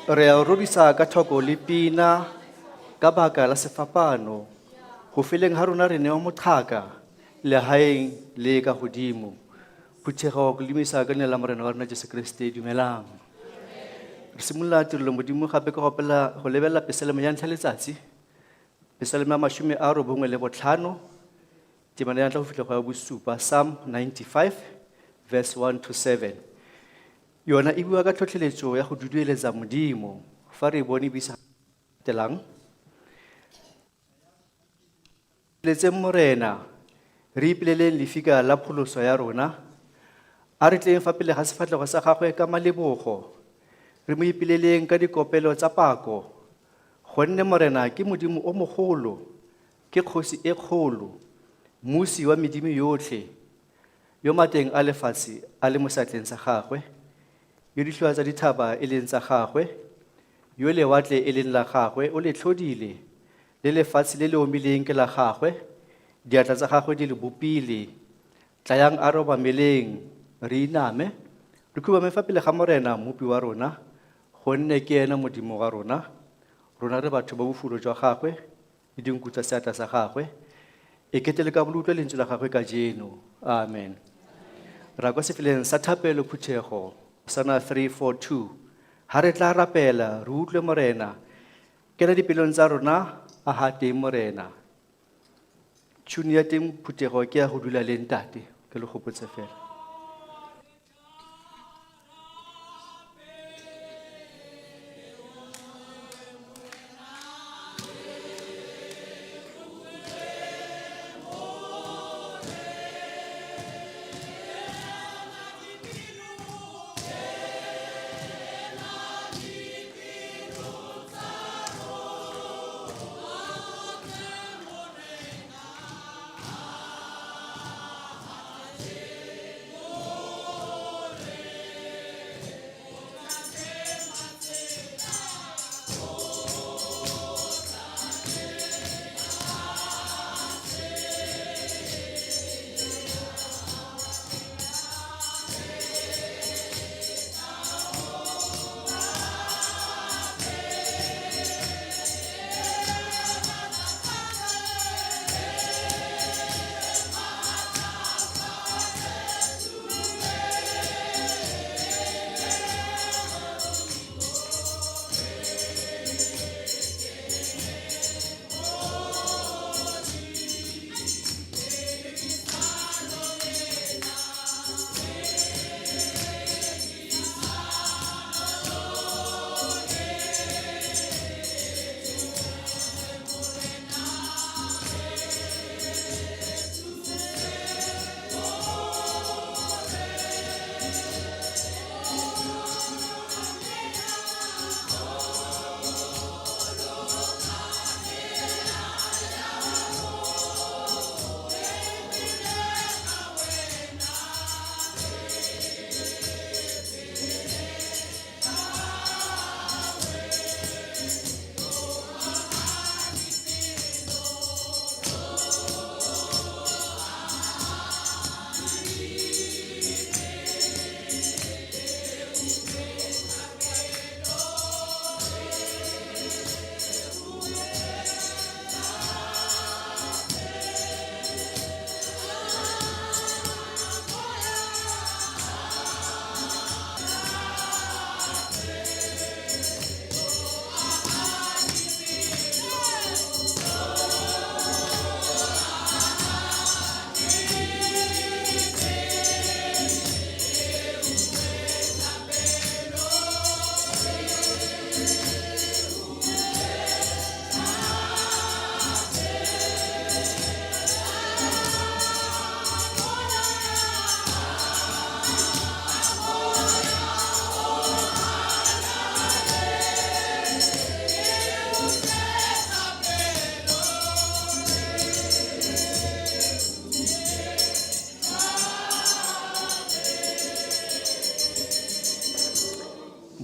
Re a o rorisa ka thoko le pina ka baka la sefapano. Ho feleng ha rona re newa moqhaka lehaeng le ka hodimo. Phuthego ke dumedisa ka leina la Morena wa rona Jesu Kriste, dumelang. Re simolola tirelo modimo gape ka go opela go lebelela pesalemo ya ntlha letsatsi. Pesalemo ya 95, temana ya ntlha go fitlha go ya bosupa, Psalm 95 verse 1 to 7. Yona e bua ka tlhotlheletso ya go dudueletsa modimo fa re e bone bisa telang. Letseng Morena, re ipeleleng lefika la pholoso ya rona. A re tleng fa pele ga sefatlhego sa gagwe ka malebogo. Re mo ipeleleng ka dikopelo tsa pako. Gonne Morena ke Modimo o mogolo, ke kgosi e kgolo, mmusi wa medimo yotlhe, yo mateng a lefatshe a le mo seatleng sa gagwe, yo ditlhoa tsa dithaba e leng tsa gagwe, yo lewatle e leng la gagwe, o le tlhodile, le lefatshe le le omileng ke la gagwe, diatla tsa gagwe di le bopile. Tlayang a robameleng, re iname, re khubame fa pele ga Morena mmopi wa rona, gonne ke ena Modimo wa rona. Rona re batho ba bofulo jwa gagwe, le dinku tsa seatla sa gagwe. E kete le ka bo le utlwe lentswe la gagwe kajeno. Amen. Ra kwa sefeleng sa thapelo phuthego, sana 342. Ha re tla rapela, re utlwe Morena. Kena dipelong tsa rona, a ha teng Morena. Tšhono ya teng phuthego ke ya go dula le ntate, ke le gopotse fela.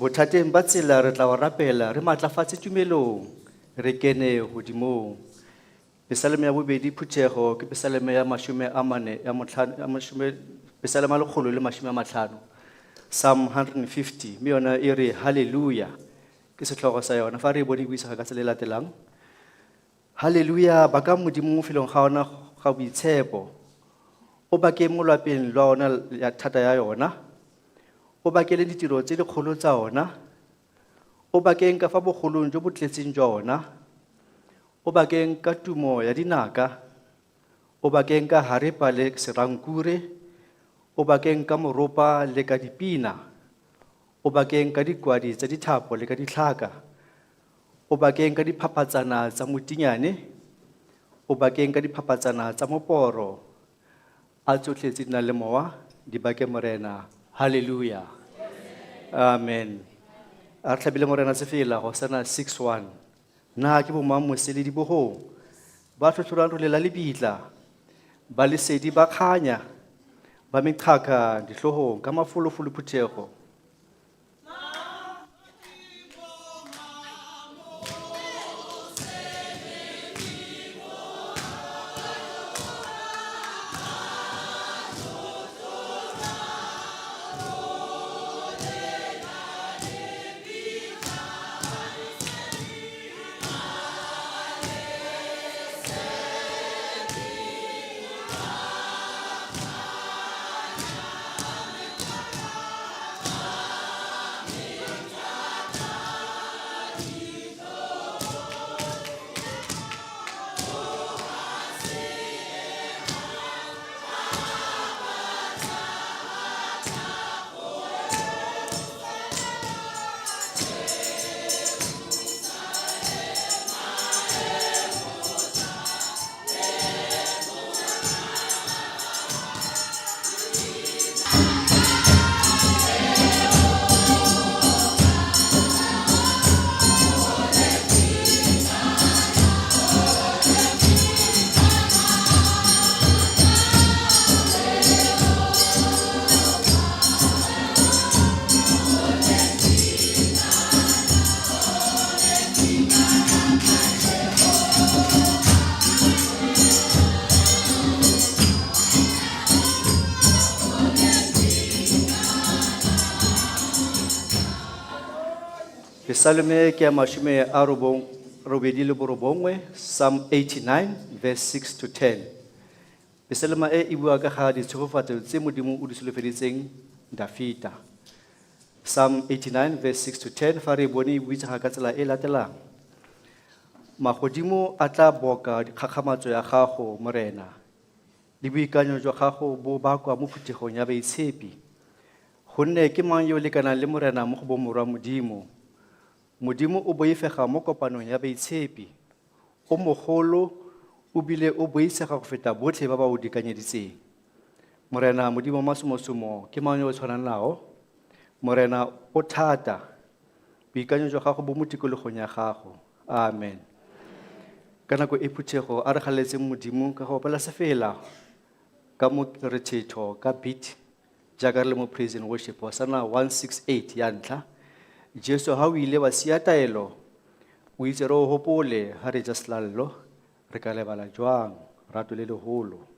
Bothateng ba tsela re tla o rapela, re matlafatse tumelong, re kene godimong. Pesaleme ya bobedi phuthego ke pesaleme ya 45 ya motlhano, ya mashome, pesaleme ya 150, Psalm 150, mme yona e re hallelujah. Ke setlhogo sa yona fa re e bone e buisega ka tsela e latelang. Haleluya, baka Modimo mo felong ga ona ga boitshepo. O bake mo lwapeng lwa ona ya thata ya yona. O bakele ditiro tse dikgolo tsa ona. O bakeng ka fa bogolong jo bo tletseng jwa ona. O bakeng ka tumo ya dinaka. O bakeng ka harepa le serankure. O bakeng ka moropa le ka dipina. O bakeng ka dikwadi tsa dithapo le ka ditlhaka. O bakeng ka diphaphatsana tsa motinyane. O bakeng ka diphaphatsana tsa moporo. A tsotlhe tse di nang le mowa di bake Morena. Haleluya. Amen. A re tlhabile Morena sefela go sana 6:1. Na ke bomang mosele dibogong ba tlhotlhorang role la lebitla, ba lesedi ba kganya, ba meqhaka dihloohong ka mafolofolo phuthego. Pesalome ke ya mashome a robong robedi le borobongwe, Psalm 89 verse 6 to 10. Pesalema e e bua ka ga ditshegofatso tse Modimo o di solofeditseng Dafita. Psalm 89 verse 6 to 10 fa re e bone e buisega ka tsela e latelang. Magodimo a tla boka dikgakgamatso ya gago Morena, le boikanyo jwa gago bo bakwa mo phuthegong ya baitshepi. Gonne ke mang yo o lekanang le Morena mo go bomorwa Modimo? Modimo o boifega mo kopanong ya baitshepi. O mogolo o bile o boitsega go feta botlhe ba ba o dikanyeditseng. Morena Modimo wa masomosomo ke mang yo o tshwanang nao? Morena o thata. Boikanyo jwa gago bo mo tikologong ya gago. Amen. Ka nako e phuthego a re galetseng Modimo ka go opela sefela ka mo rethetho ka beat jaaka re le mo praise and worship wa sana 168 ya ntlha. Jesu ha o ile wa sia taelo o itse re o hopole ha re ja selallo re ka lebala jwang rato le leholo.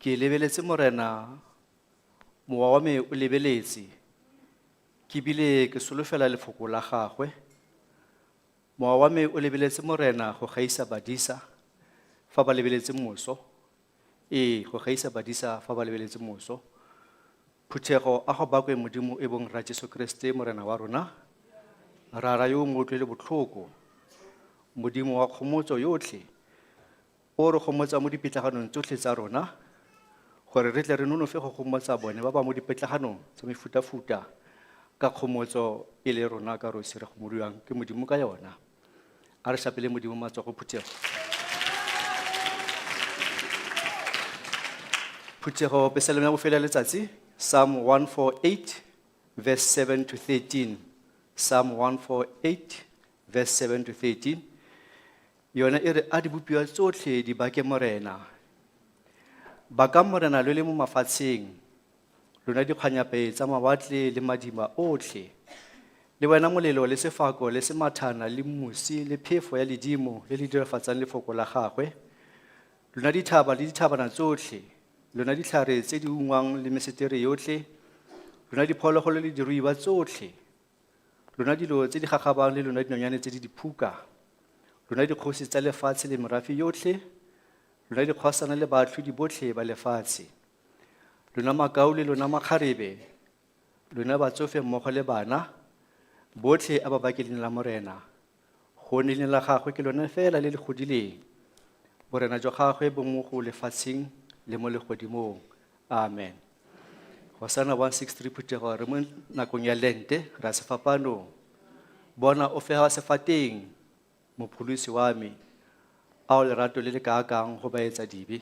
Ke lebeletse Morena, mowa wa me o lebeletse, ke bile ke solofela lefoko la gagwe. Mowa wa me o lebeletse Morena go gaisa badisa fa ba lebeletse moso. Ee, go gaisa badisa fa ba lebeletse moso. Phuthego a go bakwe Modimo e bong Rra Jesu Kriste Morena wa rona, Rara yo o mo utlwile botlhoko, Modimo wa kgomotso yotlhe, o re gomotsa mo dipitlaganong tsotlhe tsa rona, gore re tle re nonofe go gomotsa bone ba ba mo dipitlaganong tsa mefutafuta ka kgomotso e le rona ka rosi re gomodiwang ke Modimo ka yona. A re shapele Modimo matsogo phuthego. Phuthego pesalome ya bofelo ya letsatsi, Psalm 148 verse 7 to 13. Psalm 148 verse 7 to 13. Yona e re a dibopiwa tsotlhe di bake Morena. Baka Morena lo le mo mafatsheng, lona dikgwanyape tsa mawatle le madima otlhe. Le wena molelo le sefako le semathana le mosi le phefo ya ledimo le le dirafatsang lefoko la gagwe. Lona dithaba le dithabana tsotlhe, lona ditlhare tse di ungwang le mesetere yotlhe, lona diphologolo le diruiwa tsotlhe, lona dilo tse di gagabang le lona dinonyane tse di diphuka, lona dikgosi tsa lefatshe le merafe yotlhe, lona dikgosana le baatlhodi botlhe ba lefatshe, lona makau le lona makgarebe, lona batsofe mmogo le bana, botlhe a ba bake leina la Morena, gonne leina la gagwe ke lone fela le le godileng. Borena jwa gagwe bo mo go lefatsheng le mo legodimong. Amen. Hosana 163 phuthego re mo nakong ya Lente ra sefapanong. Bona o fega sefateng mopholosi wa me. Ao lerato le le kaakang go baetsa dibe.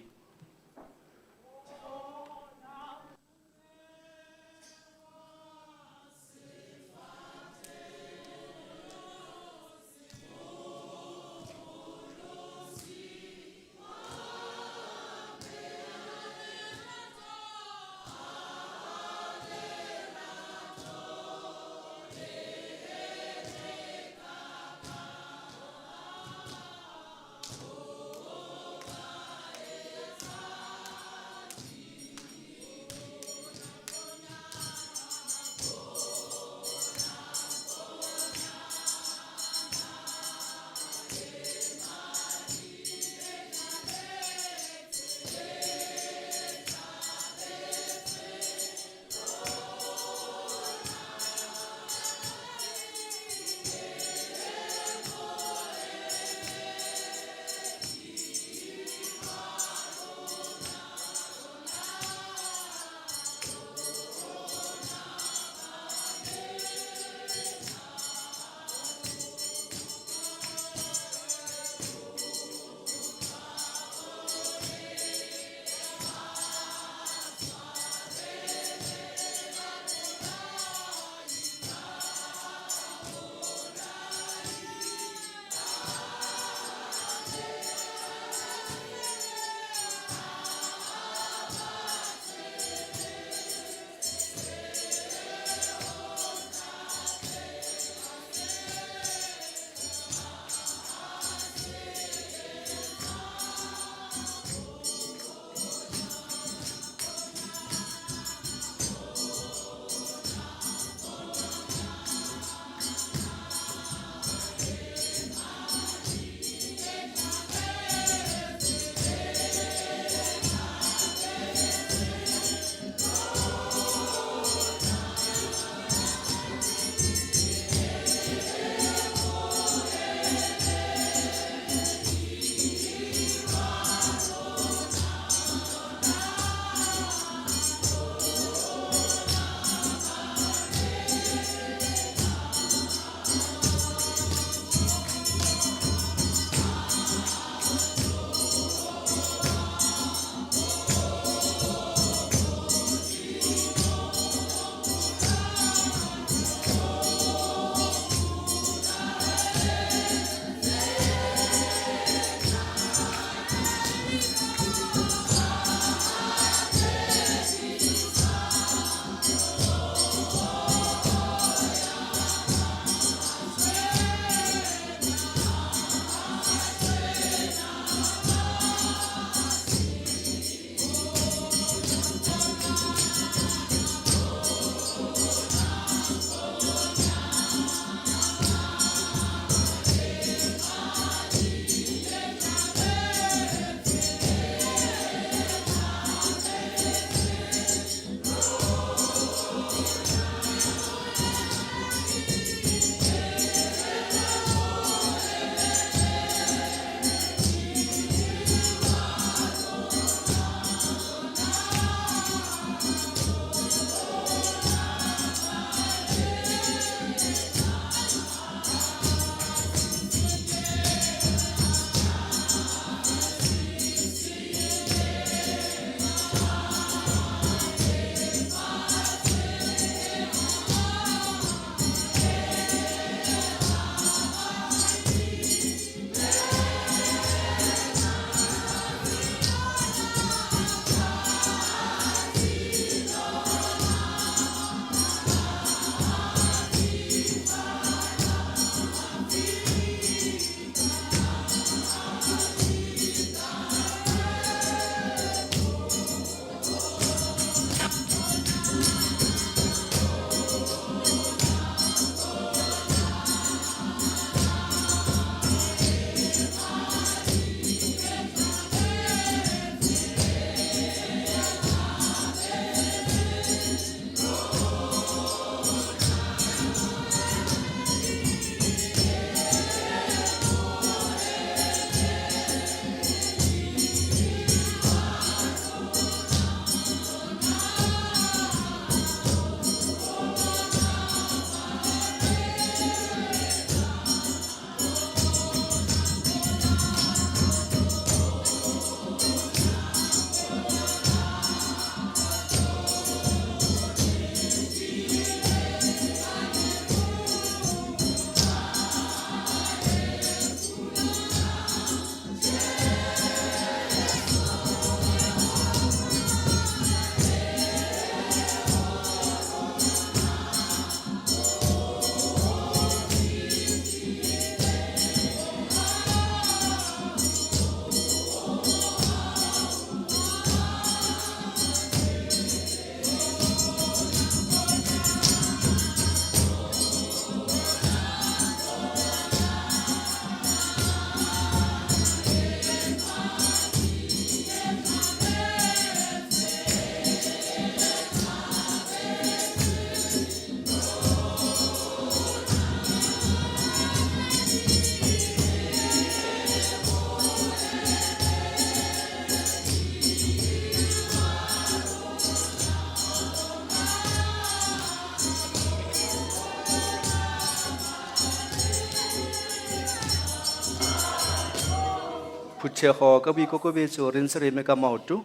Phuthego ka boikokobetso re ntse re eme ka maoto,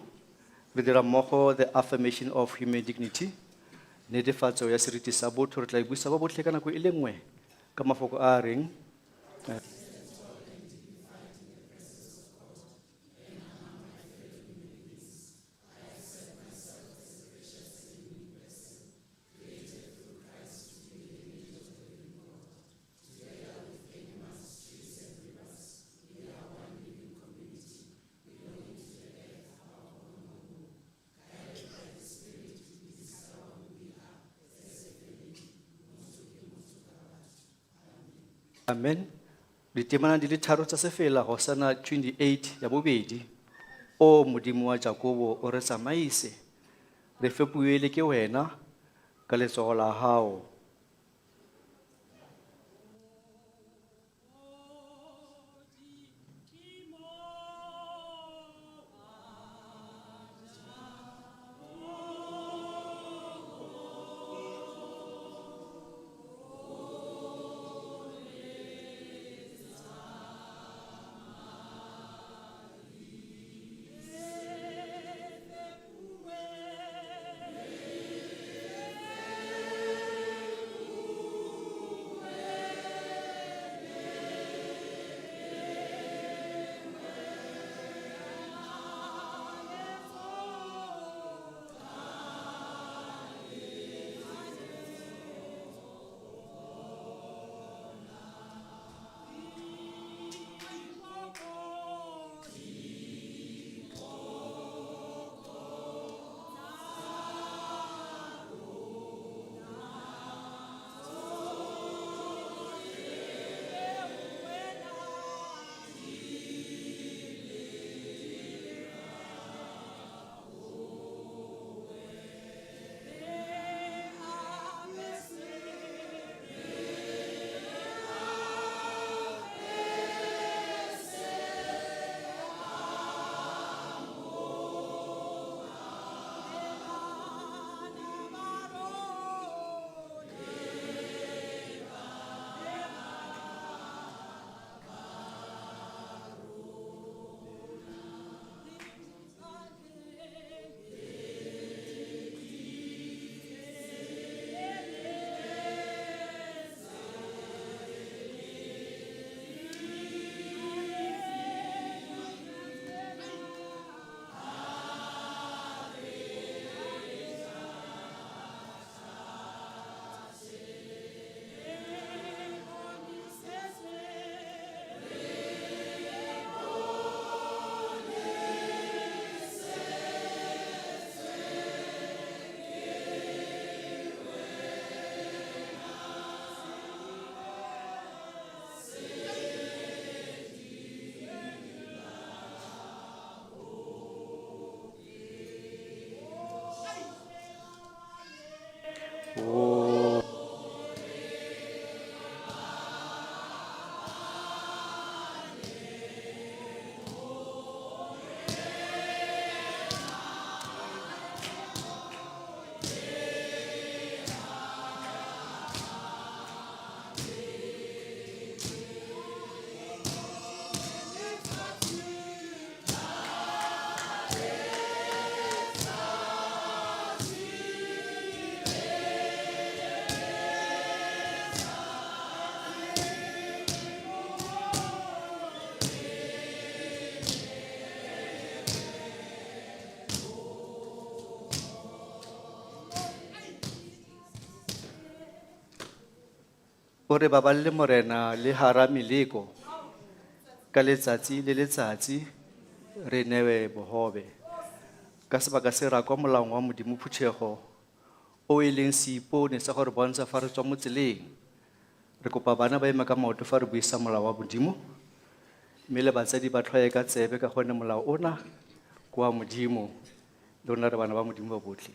re dira mmogo the affirmation of human dignity, netefatso ya seriti sa botho, re tla e buisa ba botlhe ka nako e le nngwe ka mafoko a a reng. Amen. Ditemana di le tharo tsa sefela Hosana 28 ya bobedi. O Modimo wa Jakobo o re tsamaise. Re fepuwe ke wena ka letsogo la hao. O re baballe Morena le hara meleko. Ka letsatsi le letsatsi re newe bohobe. Ka sebaka se ra kwa molaong wa Modimo phuthego o e leng seipone sa gore bontsha fa re tswa mo tseleng. Re kopa bana ba eme ka maoto fa re buisa molao wa Modimo. Mme le batsadi ba tlhwaye ka tsebe ka gonne molao ona ke wa Modimo, le rona re bana ba Modimo ba botlhe.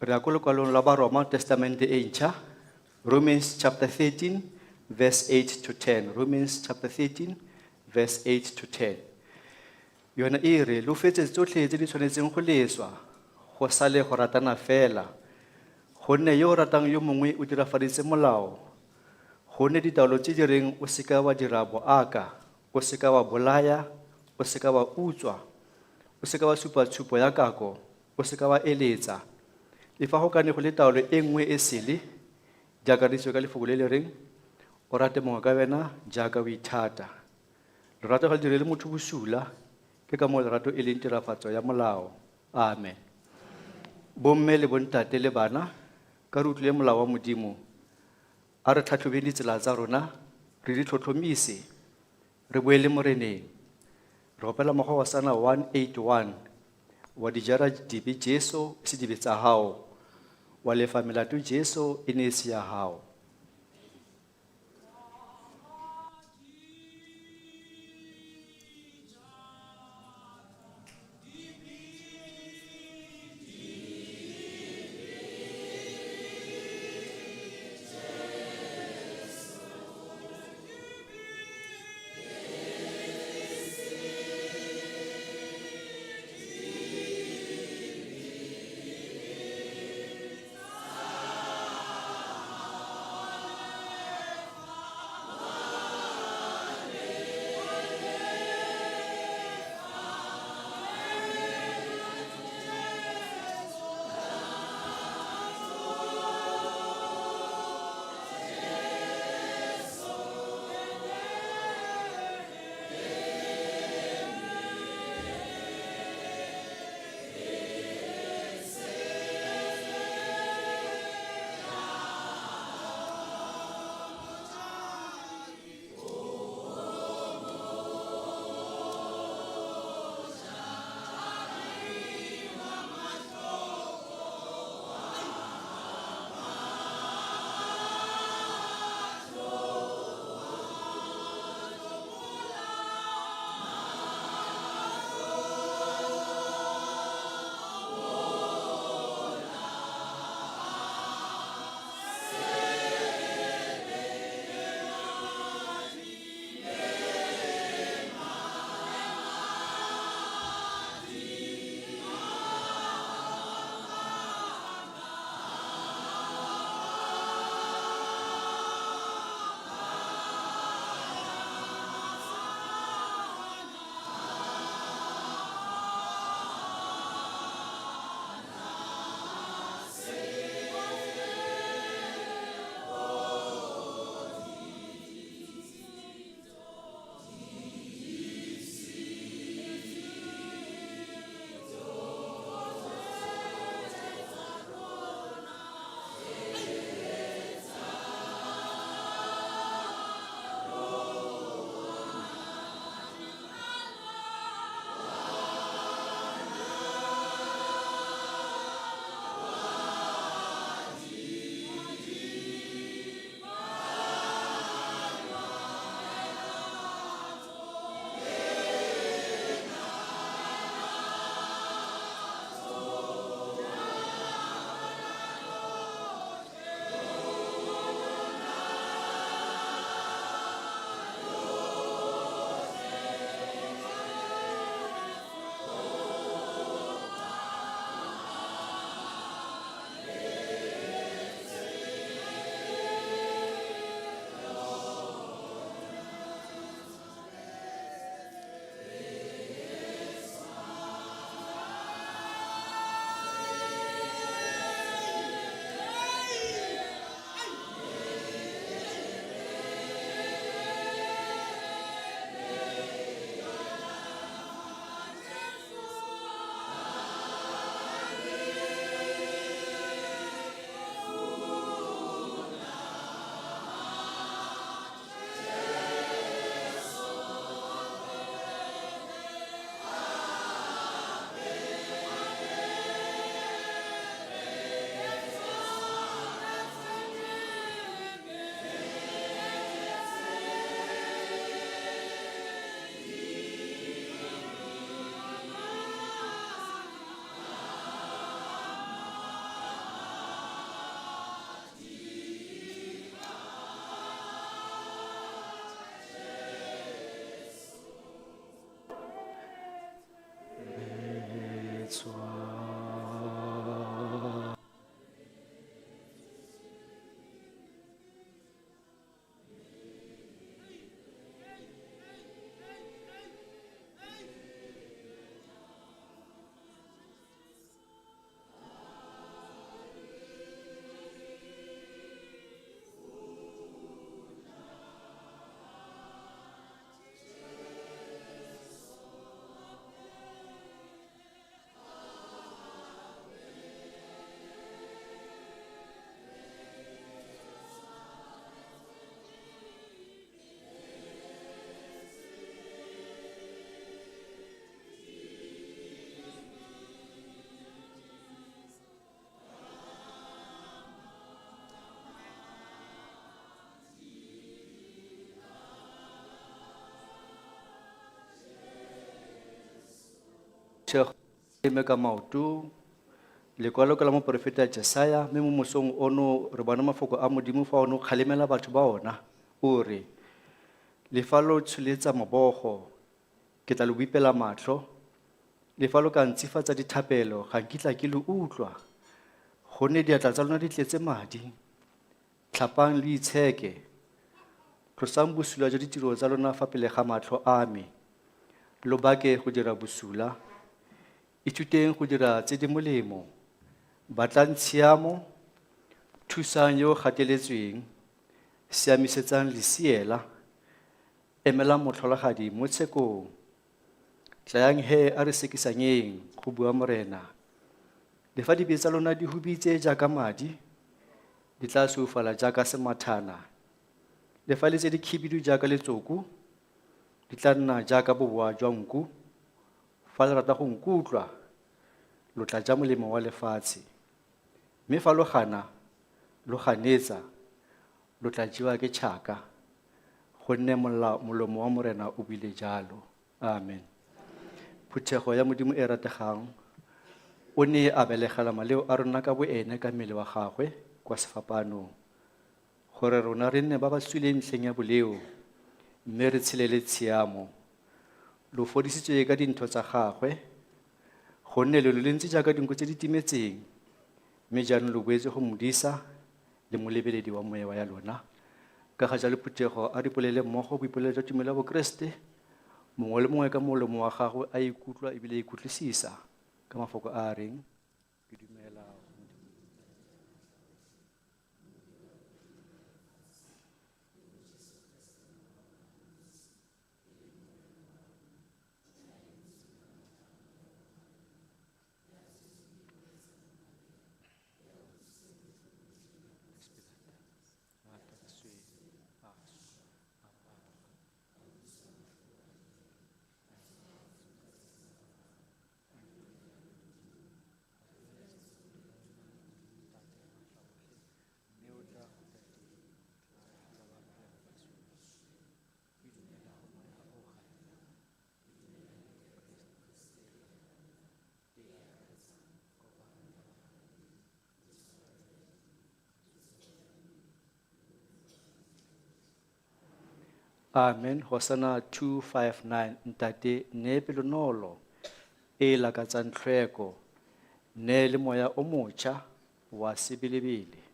Re ya ko lekwalong la Baroma, Testamente e ntšha, Romans chapter 13, verse 8 to 10. Romans chapter 13, verse 8 to 10. Yona e re, lo fetse tsotlhe tse di tshwanetseng go leswa, go sale go ratana fela. Gonne yo o ratang yo mongwe o dirafaditse molao. Gonne ditaolo tse di reng o seka wa dira boaka, O seka wa bolaya, o seka wa utswa, o seka wa supa tshupo ya kako, o seka wa eletsa. Le fa go ka ne go le taolo e nngwe e sele, di akareditswe ka lefoko le le reng, o rate mongwe ka wena jaaka o ithata. Lorato ga le direle motho bosula, ke ka moo lerato e leng tirafatso ya molao. Amen. Bomme le bontate le bana, ka re utlwile molao wa Modimo, a re tlhatlhobeng ditsela tsa rona, re di tlhotlhomise, re boele Moreneng. Re opela mokgwa wa sana 181, wa di jara dibe Jesu, e se dibe tsa hao, wa lefa melato Jesu, e ne e se ya hao. Phuthego eme ka maoto lekwalo ka la moporofeta Jesaya mme mo mosong ono re bona mafoko a Modimo fa ono kgalemela batho ba ona o re le fa lo tsholetsa mabogo ke tla lo bipela matlho le fa lo ka ntsifatsa dithapelo ga nkitla ke lo utlwa gonne diatla tsa lona di tletse madi tlhapang le itsheke tlosang bosula jwa ditiro tsa lona fa pele ga matlho a me lo bake go dira bosula ithuteng go dira tse di molemo batlang tshiamo thusang yo o gateletsweng siamisetsang lesiela emelang motlholagadi mo tshekong tlayang he a re sekisanyeng go bua morena le fa dibe tsa lona di hubitse jaaka madi di tla soufala jaaka semathana le fa le tse di khibidu jaaka letsoku di tla nna jaaka boboa jwa nku fa le rata go nkutlwa lo tla ja molemo wa lefatshe mme fa lo gana lo ganetsa lo tla jewa ke tšhaka gonne molomo wa morena o buile jalo amen phuthego ya modimo e rategang o ne a belegela maleo a rona ka boene ka mmele wa gagwe kwa sefapanong gore rona re nne ba ba suleng ntlheng ya boleo mme re tshelele tshiamo lo fodisitswe ka dintho tsa gagwe gonne lo le ntse jaaka dinku tse di timetseng mme jaanong lo boetse go modisa le molebeledi wa moewa ya lona ka ga jalo phuthego a re ipolele mmogo boipolelo jwa tumelo ya bokeresete mongwe le mongwe ka molomo wa gagwe a ikutlwa ebile a ikutlwisisa ka mafoko a a reng ke dumela go Modimo. Amen. Hosanna 259 Ntate ne pelonolo e lakatsang tlhweko ne le moya o motjha wa sebelebele.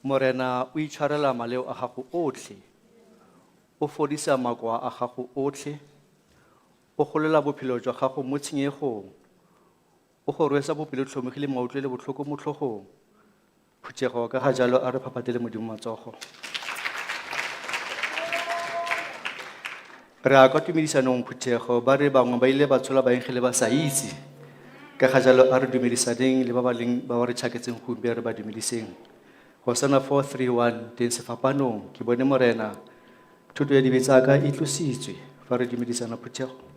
Morena o itshwarela maleo a gago otlhe, o fodisa makoa a gago otlhe, o golola bophelo jwa gago mo tshenyegong, o go rwesa bopelotlhomogi le mautlwelo botlhoko mo tlhogong. Phuthego ka ga jalo a re phaphatele Modimo matsogo. Re ya kwa tumedisanong phuthego ba re bangwe ba ile ba tshola baengele ba sa itse. Ka ga jalo a re dumedisaneng le ba ba leng ba ba re tšhaketseng gompieno re ba dumediseng. Hosana 431 teng sefapanong ke bone Morena thuto ya dibe tsa ka e tlositswe fa re dumedisana phuthego.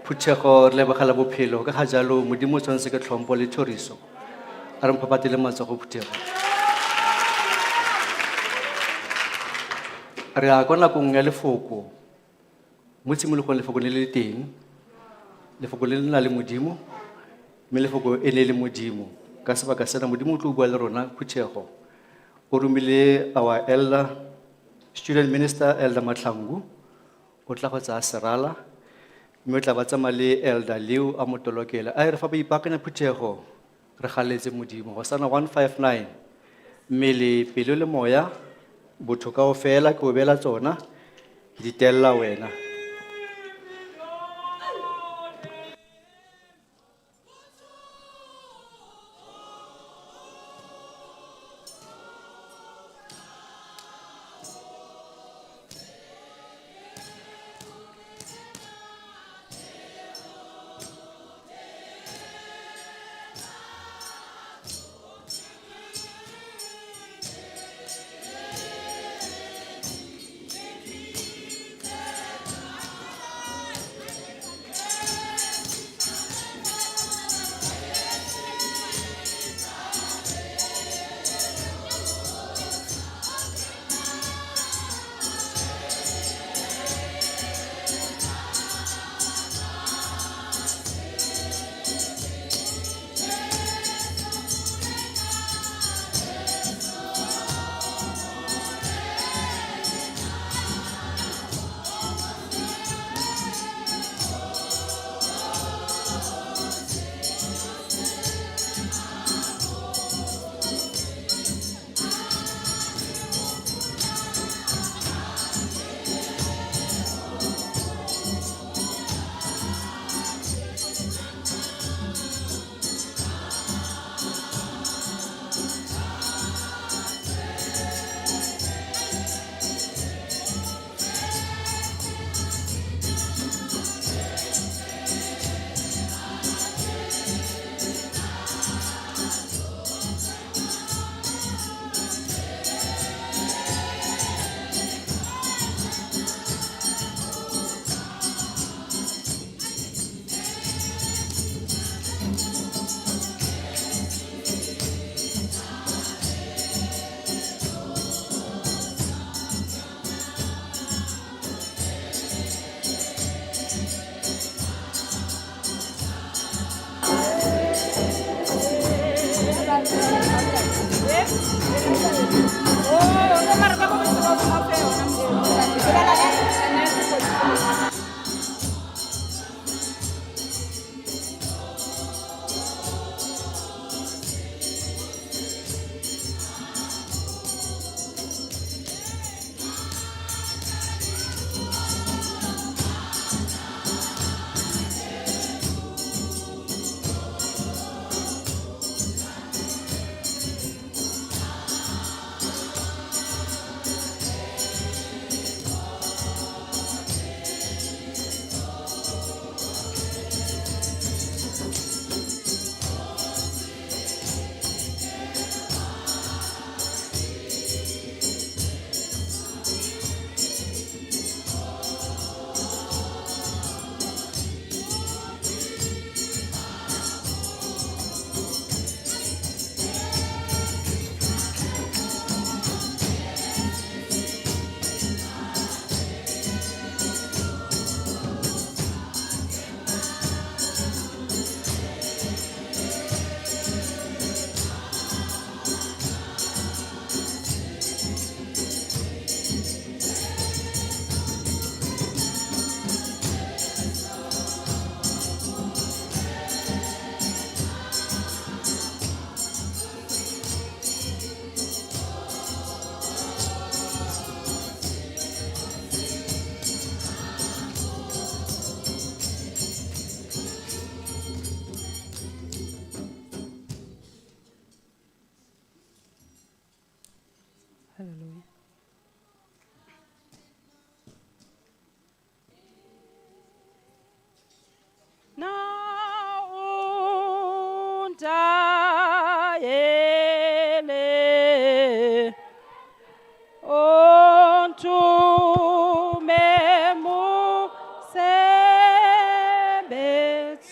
Phuthego re lebogela bophelo ka ga jalo Modimo o tshwanetse ke tlhompo le thoriso. A re mphaphatele matsogo phuthego. Re ya kwa nakong ya lefoko. Mo tshimologong lefoko le le teng. Lefoko le le na le Modimo, mme lefoko e ne e le Modimo. Ka sebaka sena Modimo o tlo bua le rona phuthego. O romile our elder, student minister Elder Mahlangu, o tla go tsaya serala, mme o tla ba tsamaya le Elder Leo a mo tolokela. A e re fa ba ipaakanya phuthego, re galetse Modimo. Hosana 159, mmele, pelo le moya, botho kaofela ke o beela tsona, ke di tella wena.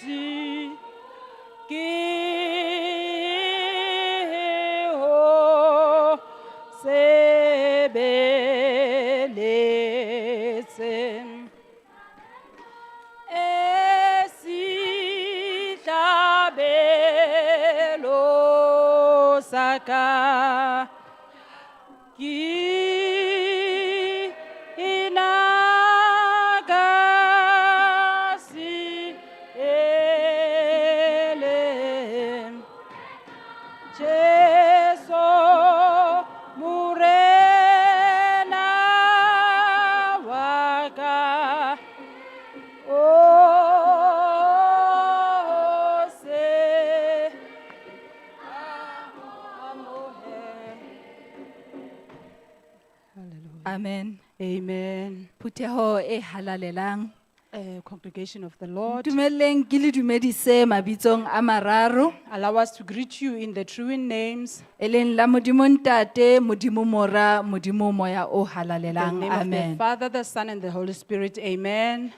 Si ke ho sebeletse. Esihlabelo sa ka ke inaka si ele Jesu Morena wa ka o se amohele. Amen. Amen. Phutheho e halalelang. Congregation of the Lord, Dumelleng ke le dumedise mabitsong a mararo allow us to greet you in the true names, e leng la Modimo Ntate, Modimo Mora, Modimo Moya o the halalelang. name of the Amen. Father, the Son, and the Holy Spirit. Amen.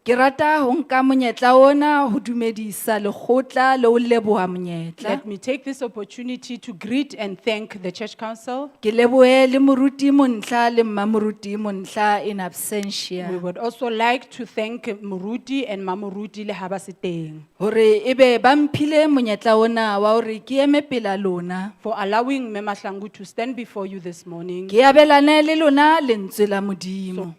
Ke rata ho nka monyetla ona ho dumedisa lekgotla le ho leboha monyetla. Let me take this opportunity to greet and thank the Church Council. Ke lebohe le moruti Monhla le mmamoruti Monhla in We absentia. would also like to thank Muruti and Mamuruti Lehabaseteng Hore ebe ba mphile monyetla ona wa hore ke eme pela lona. for allowing Mema Mahlangu to stand before you this morning. Ke abelane le lona lentswe la Modimo.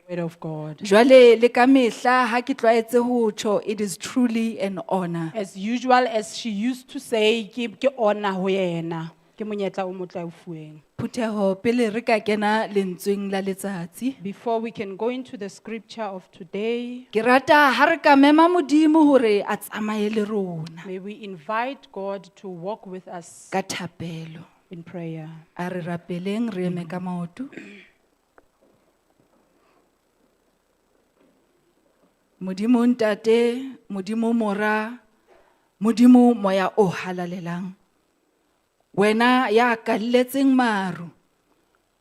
The word of God. Jwale le ka mehla ha ke tlwaetse ho tjho, it is truly an honor. As usual, as she used to say, ke ke honor ho yena, ke monyetla o motle a o fuweng. Phutheho pele re ka kena lentsweng la letsatsi. Before we can go into the scripture of today, Ke rata ha re ka mema Modimo hore a tsamaye le rona may we invite God to walk with us ka thapelo. in prayer. A re rapeleng re eme ka maoto. Modimo Ntate, Modimo Mora, Modimo Moya o halalelang. Wena ya kalletseng maru.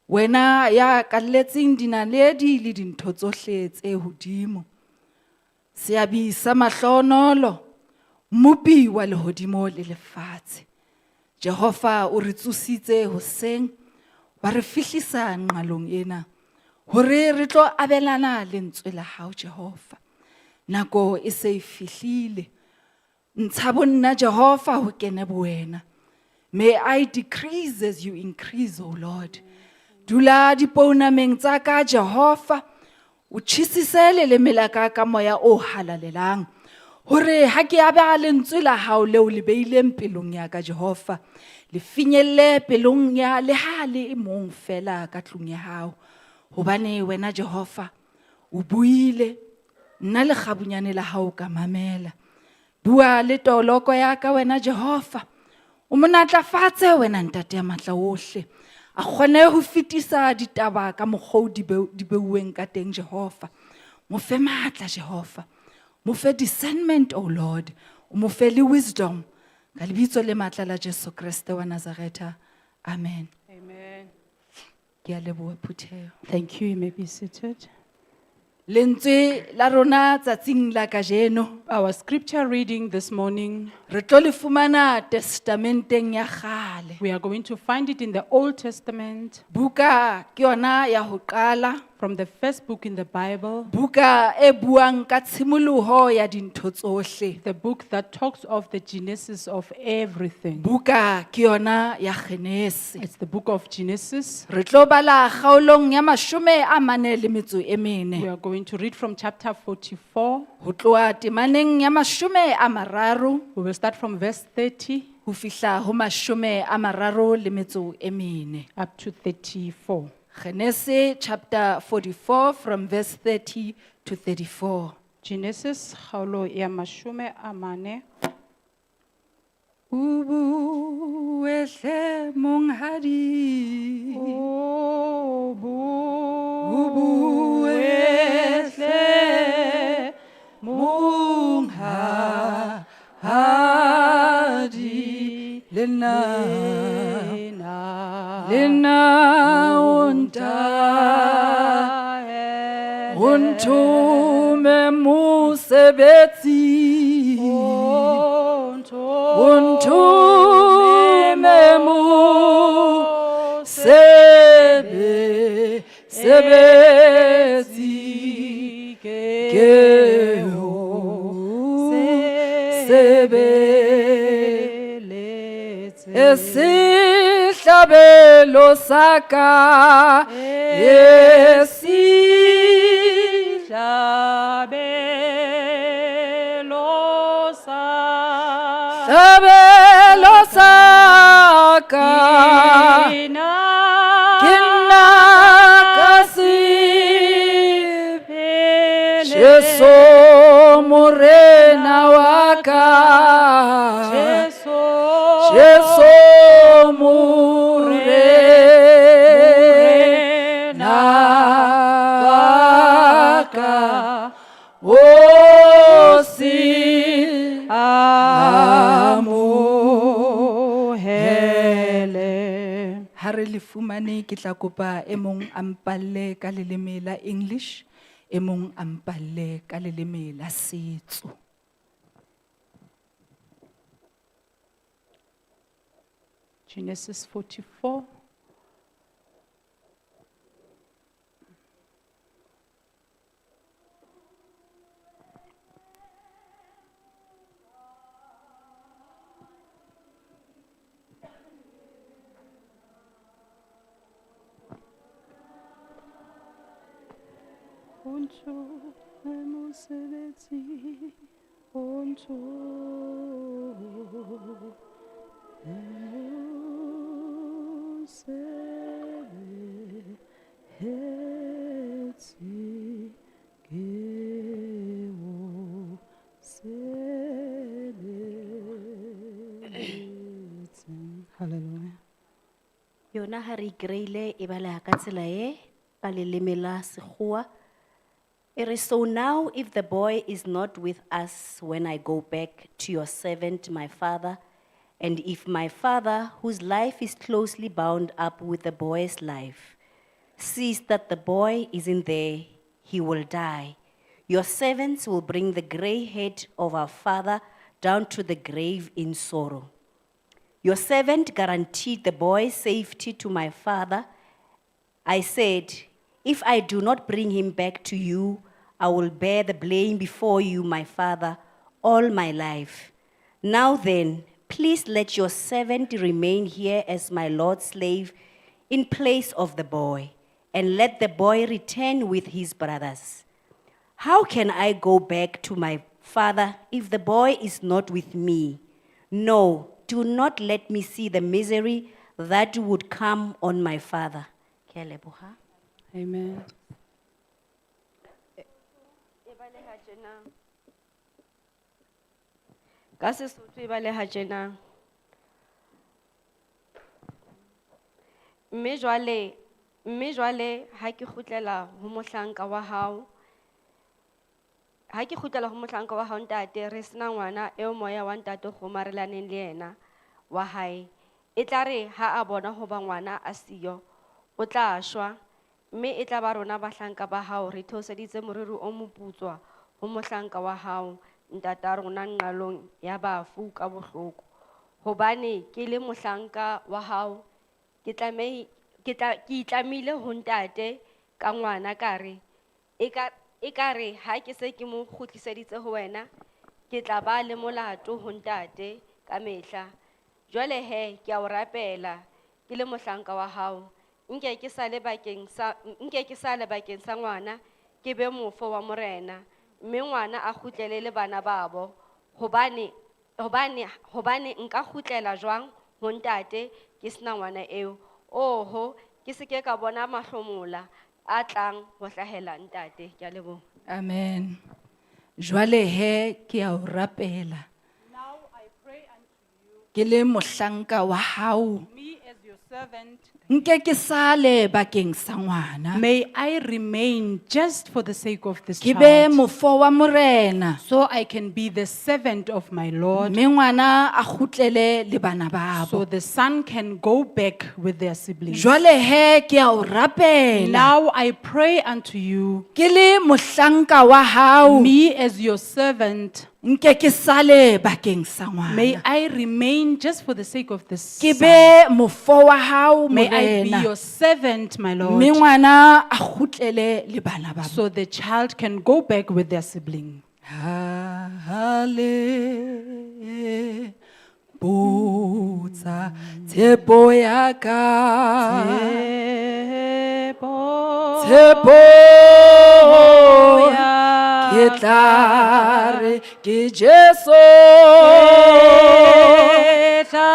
Wena ya kalletseng dinaledi le dintho tsohle tse hodimo. Seabi sa mahlonolo, Mmopi wa lehodimo le lefatshe. Jehova o re tsositse hoseng wa re fihlisa nqalong ena hore re tlo abelana lentswe la hao Jehova. Nako e se e fihlile. Ntsha bonna Jehova ho kene bowena. May I decrease as you increase, O Lord. Dula dipounameng tsa ka Jehova. O tjhesise leleme la ka ka moya o halalelang. Hore ha ke aba lentswe la hao leo le beileng pelong ya ka Jehova. Le finyelle pelong ya le ha le e mong fela ka tlung ya hao. Hobane wena Jehova o buile nna lekgabunyane la hao ka mamela. Bua le toloko ya ka wena Jehova. O mo natlafatse wena ntate ya matla ohle. A kgone ho fetisa ditaba ka mokgwa o di di beuweng ka teng Jehova. Mo fe matla Jehova. Mo fe discernment, O Lord. O mo fe le wisdom. Ka lebitso le matla la Jesu Kreste wa Nazaretha. Amen. Amen. Ke a leboha phutheho. Thank you. You may be seated. Lentswe la rona tsatsing la kajeno Our scripture reading this morning, re tlo le fumana testamenteng ya kgale. we are going to find it in the Old Testament, Buka ke yona ya ho qala. from the first book in the Bible, Buka e buang ka tshimoloho ya dintho tsohle. the book that talks of the genesis of everything. Buka ke yona ya Genese. It's the book of Genesis. Re tlo bala kgaolong ya 44 We. are going to read from chapter 44. Ho tloha temaneng ya 30 We will start from verse 30 ho fihla ho 34. up to 34. Genese chapter 44 from verse 30 to 34. Genesis, kgaolo ya mashome a mane. O bue hle monghadi. O O bue hle monghadi le nna, le nna o o nthome mosebetsi. Mosebetsi ke o sebeletse. Sehlabelo sa ka Sehlabelo sa Hlabelo sa ka ke nna ke nna ka sebele. Jesu Morena wa ka Jesu Jesu Morena wa ka o si amohele. Ha re le fumane ke tla kopa e mong a mpalle ka leleme la English, e mong a mpalle ka leleme la setso. Genesis 44. Unto mosebetsi, unto mosebetsi ke o sebeletse. Hallelujah. Yona ha re kry-ile e baleha ka tsela e, ka leleme la sekgowa. E re, so now if the boy is not with us when I go back to your servant, my father, and if my father, whose life is closely bound up with the boy's life, sees that the boy isn't there, he will die. Your servants will bring the gray head of our father down to the grave in sorrow. Your servant guaranteed the boy's safety to my father. I said, If I do not bring him back to you, I will bear the blame before you, my father, all my life. Now then, please let your servant remain here as my Lord's slave in place of the boy, and let the boy return with his brothers. How can I go back to my father if the boy is not with me? No, do not let me see the misery that would come on my father. Ke a leboha. Amen. E baleha tjena. Ka Sesotho e baleha tjena. Mme jwale ha ke kgutlela ho mohlanka wa hao, ha ke kgutlela ho mohlanka wa hao ntate, re sena ngwana eo moya wa ntate o kgomarelaneng le yena wa hae. E tla re ha a bona hoba ngwana a siyo, o tla shwa, mme e tla ba rona bahlanka ba hao re theoseditse moriri o moputswa ho mohlanka wa hao ntata rona nqalong ya bafu ka bohloko. Hobane ke le mohlanka wa hao, ke itlamile ho ntate ka ngwana ka re, ekare ha ke se ke mo kgutliseditse ho wena, ke tla ba le molato ho ntate ka mehla. Jwale he, ke a o rapela, ke le mohlanka wa hao, nke ke sale bakeng sa, nke ke sale bakeng sa ngwana, ke be mofo wa morena, mme ngwana a kgutlele le bana babo. Hobane nka kgutlela jwang ho ntate ke sena ngwana eo? Oho, ke se ke ka bona mahlomola a tlang ho hlahela ntate. Ke a leboha. Amen. Jwale he ke a o rapela. Now I pray unto you, Ke le mohlanka wa hao. me as your servant, Nke ke sale bakeng sa ngwana. may I remain just for the sake of this Ke be child, mofo wa morena. so I can be the servant of my Lord, Mme ngwana a kgutlele le bana babo. so the son can go back with their siblings. Jwale he ke a o rapela. Now I pray unto you, Ke le mohlanka wa hao. me as your servant, Nke ke sale bakeng sa May ngwana. I remain just for the sake of this Ke son. be mofo wa hao May I be Morena. your servant, my Mme Lord, ngwana a kgutlele le bana ba. so the child can go back with their sibling. Hale botsa tshepo ya ka tshepo ke tla re ke Jesu ke tla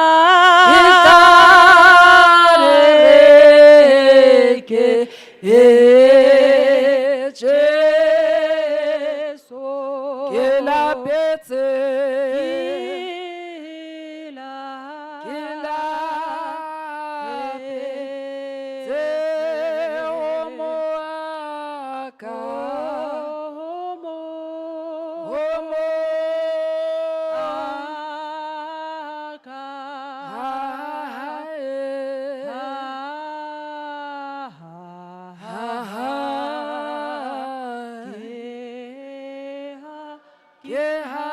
re ke Jesu ke lapetse ke lapetse o moaka o moaka Ke ha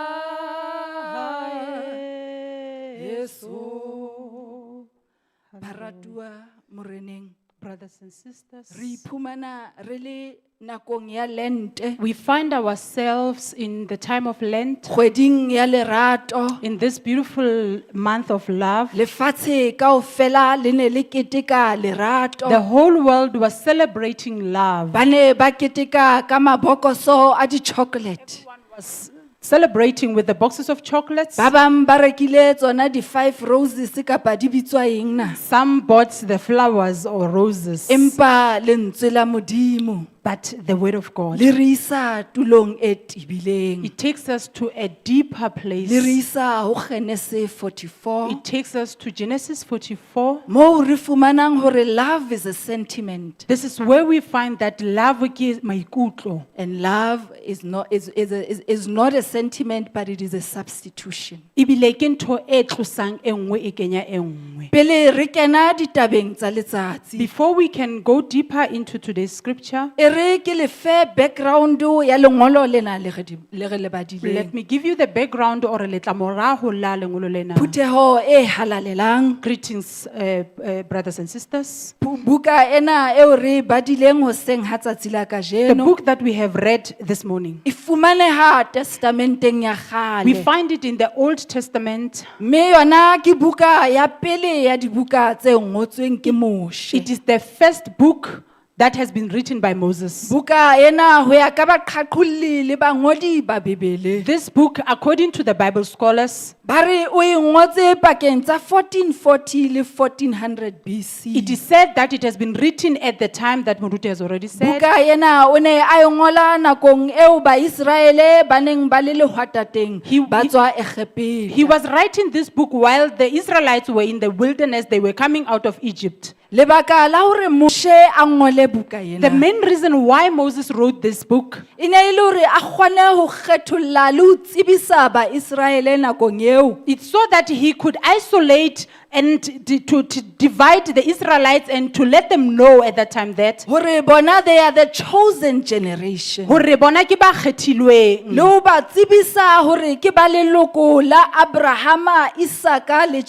Jesu. Baratuwa moreneng Brothers and sisters, re iphumana re le nakong ya lente we find ourselves in the time of Lent, kgweding ya lerato in this beautiful month of love. lefatshe kaofela le ne le keteka lerato The whole world was celebrating love. ba ne ba keteka ka mabokoso a di-chocolate Was celebrating with the boxes of chocolates. ba bang ba rekile tsona di-five roses kapa di bitswa eng na Some bought the flowers or roses. empa lentswe la modimo But the word of God, le re isa tulong e tebileng it takes us to a deeper place. le re isa ho Genese 44 It takes us to Genesis 44. moo re fumanang hore love is a sentiment This is where we find that love ke maikutlo. and love is not a sentiment but it is a substitution. Ebile ke ntho e tlosang e nngwe e kenya e nngwe. Pele re kena ditabeng tsa letsatsi Before we can go deeper into today's scripture, e re ke le fe background ya lengolo lena le re le re le badileng. let me give you the background or letlamorago la lengolo lena. Phutheho e halalelang Greetings, brothers and sisters. Buka ena eo re e badileng hoseng ha tsatsi la The kajeno book that we have read this morning, e fumaneha testamenteng ya we kgale find it in the Old Testament. mme yona ke buka ya pele ya dibuka tse ngotsweng ke Moshe. It is the first book that has been written by Moses. Buka ena ho ya ka baqhaqholli le bangodi ba Bibele. This book, according to the Bible scholars, Ba re o e ngotse pakeng tsa 1440 le 1400 BC. it is said that it has been written at the time that Moruti has already said. Buka ena o ne a e ngola nakong eo Baiseraele ba neng ba le lehwatateng ba tswa He Egepeta. was writing this book while the Israelites were in the wilderness, they were coming out of Egypt. Lebaka la hore Moshe a ngole buka The ena. main reason why Moses wrote this book E ne e le hore a kgone ho kgetholla le ho tsebisa Baiseraele nakong eo. it's so that he could isolate and to divide the Israelites and to let them know at that time that Hore bona they are the chosen generation. hore bona ke ba kgethilweng. Le ho ba tsebisa hore ke ba leloko la Abrahama, Isaka le And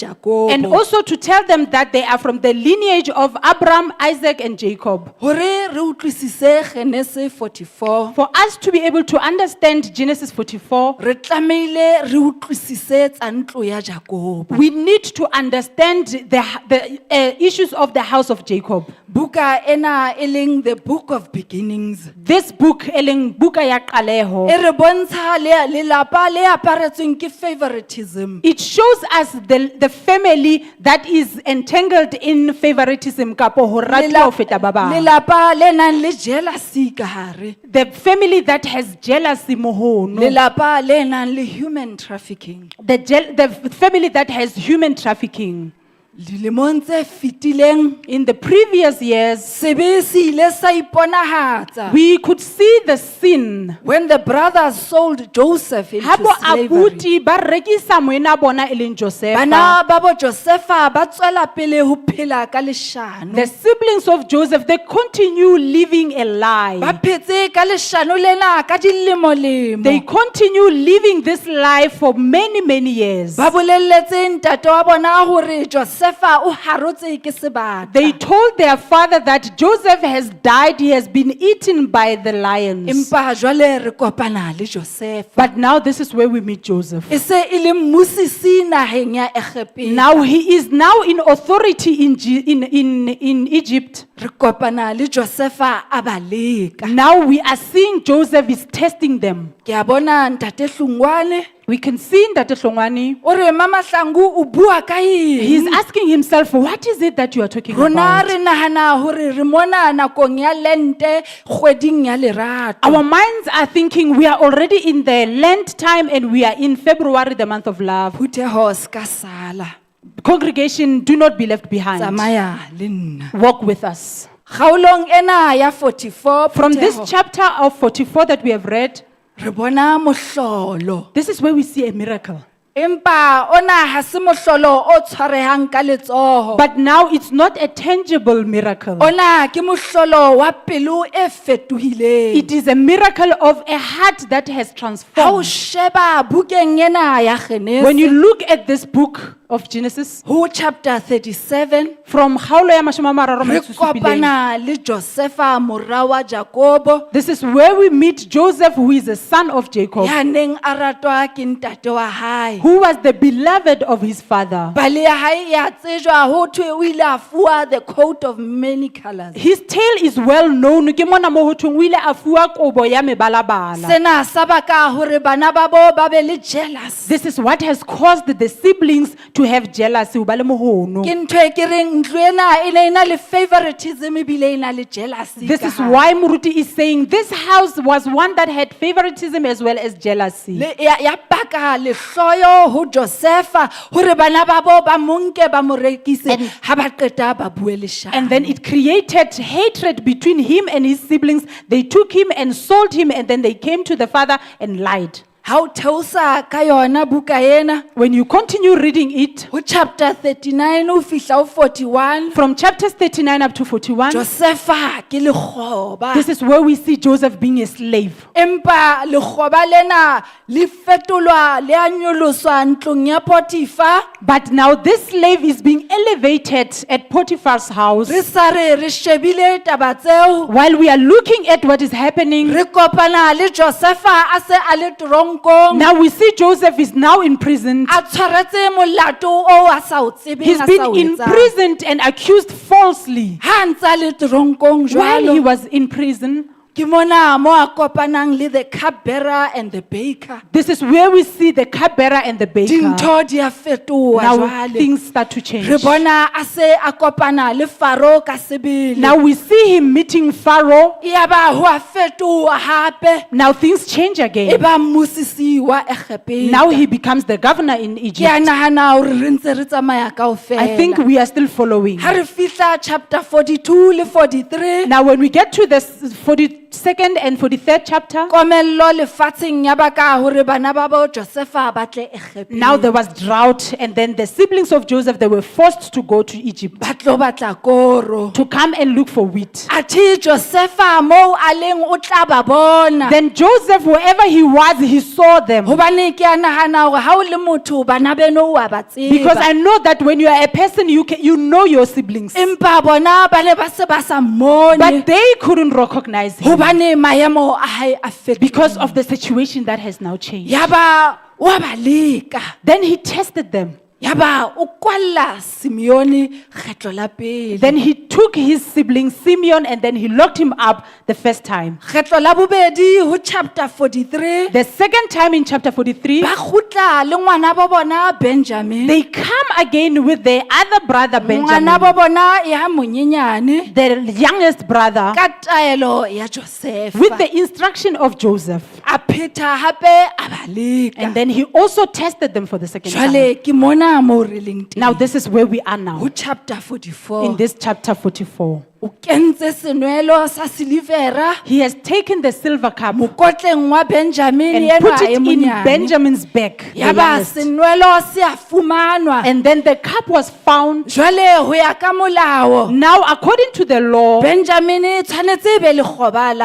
Jakobo. also to tell them that they are from the lineage of Abraham, Isaac, and Jacob. Hore re utlwisise Genese 44, For us to be able to understand Genesis 44, re tlamehile re utlwisise tsa ntlo ya Jakobo. we need to understand the issues of the house of Jacob. Buka ena e leng the book of beginnings. This book, eleng buka ya qaleho, E re bontsha lelapa le aparetsweng ke favoritism. it shows us the family that is entangled in favoritism kapo ho ratuwa ho feta ba bang. Lelapa le nang le jealousy ka hare. The family that has jealousy mohono. Lelapa le nang le human trafficking. The family that has human trafficking. Dilemong tse fetileng In the previous years, sebe se ile sa iponahatsa we could see the sin. when the brothers sold Joseph into Ha bo slavery. abuti ba rekisa moena bona e leng Josefa. Bana ba bo Josefa ba tswela pele ho phela ka leshano. The siblings of Joseph, they continue living a Ba lie. phetse ka leshano lena ka dilemo-lemo. They continue living this life for many, many years. Ba bolelletse ntate wa bona hore Josefa o harotse ke sebata. They told their father that Joseph has died, he has been eaten by the lions. Empa jwale re kopana le Josefa. But now this is where we meet Joseph. E se e le mmusisi naheng ya Egepeta. Now he is now in authority in, G- in Egypt. Re kopana le Josefa a ba leka. Now we are seeing Joseph is testing them. Ke a bona ntate Hlongwane We can see Ntate Hlongwane, o re Mama Hlangu o bua ka he's eng? asking himself, what is it that you are talking Rona about? re nahana hore re mona nakong ya Lente kgweding ya lerato. Our minds are thinking we are already in the Lent time and we are in February, the month of love. Phutheho se ka sala. Congregation, do not be left behind. Tsamaya le nna. Walk with us. Kgaolong ena ya 44 From this phutheho, chapter of 44 that we have read, re bona mohlolo. this is where we see a miracle. Empa ona ha se mohlolo o tshwarehang ka letsoho. But now it's not a tangible miracle. Ona ke mohlolo wa pelo e fetohileng. It is a miracle of a heart that has Ha o transformed. sheba bukeng ena ya When you Genesi look at this book of Genesis, ho chapter 37 from kgaolo ya mashome a mararo a re metso e supileng, kopana le Josefa mora wa Jakobo this is where we meet Joseph, who is the son of Jacob, ya neng a ratwa ke ntate wa hae. who was the beloved of his father. Pale ya hae ya tsejwa ho thwe o ile a fuwa the coat of many colors. His tale is well known. Ke mona mo ho thweng o ile a fuwa kobo ya mebalabala. Sena sa baka hore bana ba bo ba be le jealous. This is what has caused the siblings to have jealousy. ho ba le mohono. Ke ntho e ke reng ntlo ena e ne e na le favoritism ebile e na le jealousy. This ka is hare. why Muruti is saying this house was one that had favoritism as well as jealousy. Le ya baka lehloyo ho Josefa hore bana ba bo ba mo nke ba mo rekise ha ba qeta ba bue leshano. And then it created hatred between him and his siblings. They took him and sold him, and then they came to the father and lied. Ha o theosa ka yona buka ena When you continue reading it, ho chapter 39 ho fihla ho 41 from chapters 39 up to 41, Josefa ke lekgoba. this is where we see Joseph being a slave. Empa lekgoba lena le fetolwa le a nyoloswa ntlong ya Potifa. But now this slave is being elevated at Potiphar's house. Re sa re re shebile taba tseo While we are looking at what is happening, re kopana le Josefa a se a le toronkong now we see Joseph is now in prison. a tshwaretse molato oo a sa o tsebeng He's a sa been o etsang. imprisoned and accused falsely. Ha a ntse a le toronkong While he jwalo was in prison, ke mona mo a kopanang le the cupbearer and the baker. this is where we see the cupbearer and the baker. Dintho di a fetoha Now jwale. things start to change. Re bona a se a kopana le Faro ka sebele. Now we see him meeting Pharaoh. Yaba ho a fetoha hape. Now things change E again. ba mmusisi wa Egepeta. Now he becomes the governor in Ke a Egypt. nahana hore re ntse re tsamaya kaofela. I think we are still following. Ha re fihla chapter 42 le 43 Now, when we get to the 42nd and 43rd chapter, komello lefatsheng ya baka hore bana ba bo Josefa ba tle Egepeta. now there was drought, and then the siblings of Joseph they were forced to go to Egypt ba tlo batla koro. to come and look for wheat. Athe Josefa moo a leng o tla ba bona. Then Joseph, wherever he was, he saw them. Hobane ke a nahana hore ha o le motho bana beno o a ba Because tseba. I know that when you are a person, you know your siblings. Empa bona ba ne ba se ba sa mmone. But they couldn't recognize him Hobane maemo a hae a fetohile. because of the situation that has now changed. Yaba wa ba leka. Then he tested them. Yaba o kwalla Simeone kgetlo la pele. Then he took took his sibling Simeon and then he locked him up the first time. Kgetlo la bobedi ho chapter 43 The second time in chapter 43, ba kgutla le ngwana bo bona Benjamin. they come again with their other brother Ngwana Benjamin, bo bona ya monyenyane the youngest brother, ka taelo ya Joseph. with the instruction of Joseph. A pheta hape a ba leka. And then he also tested them for the second time. Jwale ke mona mo re leng teng. Now, this is where we are now Ho chapter 44. in this chapter 44. O kentse senwelo sa silivera He has taken the silver cup mokotleng wa Benjamin and enwa put e it in monyane. Benjamin's bag. The Ya ba youngest. senwelo se a fumanwa. And then the cup was found. Jwale ho ya ka molao Now, according to the law, Benjamin e tshwanetse e be lekgoba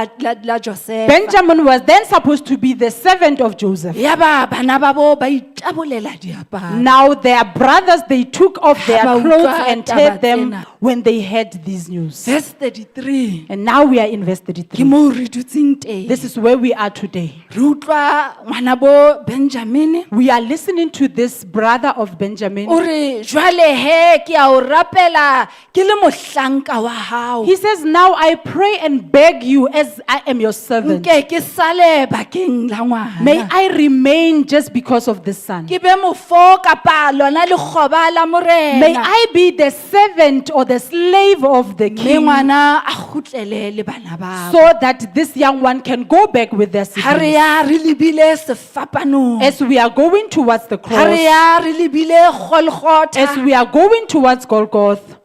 la Joseph. Benjamin was then supposed to be the servant of Joseph. Ya ba bana ba bo ba itabolela diaparo. Now, their brothers, they took off their Ha ba clothes utlwa and taba tear them tsena. when they heard these news. Verse 33 And now we are in verse ke 33. moo re dutseng teng. This is where we are today. Re utlwa ngwana bo Benjamin We are listening to this brother of Benjamin. o re jwale he ke a o rapela ke le mohlanka wa hao. He says, "Now I pray and beg you as I am your servant. Nke ke sale bakeng la May ngwana. I remain just because of this son. Ke be mofo kapa lona lekgoba la May morena. I be the servant or the slave of the Mme king ngwana a kgutlele le bana ba. so that this young one can go back with their Ha re siblings." ya re lebile sefapanong. As we are going towards the Ha re cross, ya re lebile Golgotha. as we are going towards Golgotha,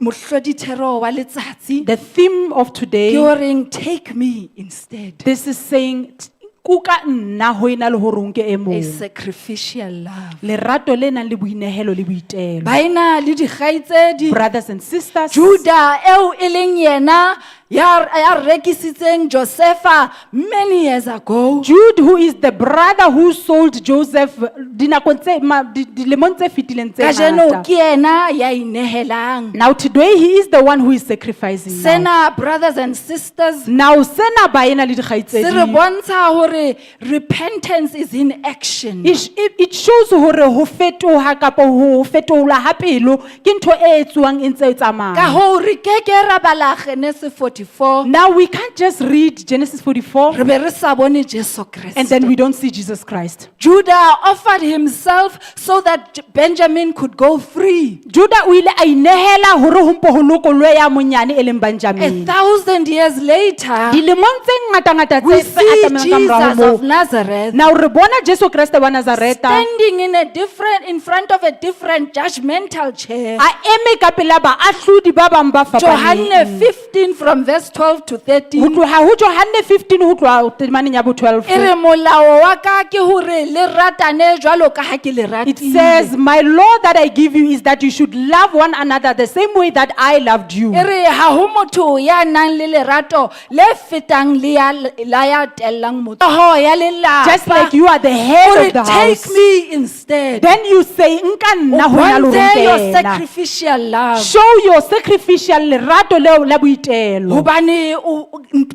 Mohlodithero wa letsatsi the theme of ke today, horeng take me instead. this is saying, "Kuka nna ho ena le hore o nke e A mong." sacrificial love. Lerato le nang le boinehelo le boitelo. Baena le dikgaitsedi Brothers and sisters, Judah eo e leng yena ya rekisitseng Josefa many years ago. Jude, who is the brother who sold Joseph dinakong dilemong tse fetileng tse Kajeno ngata. ke yena ya inehelang. Now today he is the one who is sacrificing. Now, Sena brothers and sisters now sena baena le se re dikgaitsedi. bontsha hore repentance is in action. It shows hore ho fetoha kapa ho fetola ha pelo ke ntho e etsuwang e ntse e Ka tsamaya. hoo re keke ra bala Genesis 44 Now we can't just read Genesis 44 re be re sa bone Jesu and then we Kreste. don't see Jesus Christ. Judah offered himself so that Benjamin could go free. Judah o ile a inehela hore ho mpo ho lokollwe ya monyane e leng A Benjamin. 1,000 years later, Dilemong tse ngata-ngata we tse see atamelang ka morao Jesus ho of moo. Nazareth Now re bona Jesu Kreste wa Nazareta standing in front of a different judgmental chair. a eme ka pela baahlodi ba bang ba Johanne fapaneng. 15 from verse 12 to Ho 13. tloha ho Johanne 15 ho tloha temaneng ya bo 12. E re molao wa ka ke hore le ratane jwalo ka ha ke le It ratile. says, "My law that I give you is that you should love one another the same way that I loved you." E re ha ho motho ya nang le lerato le fetang le ya la ya tellang motho. Hlooho ya lelapa. Just like you are the head O re, of the take house. me instead. Then you say, "Nka nna O ho na le hore bontshe your nke yena." sacrificial love. Show your sacrificial lerato leo la boitelo. Hobane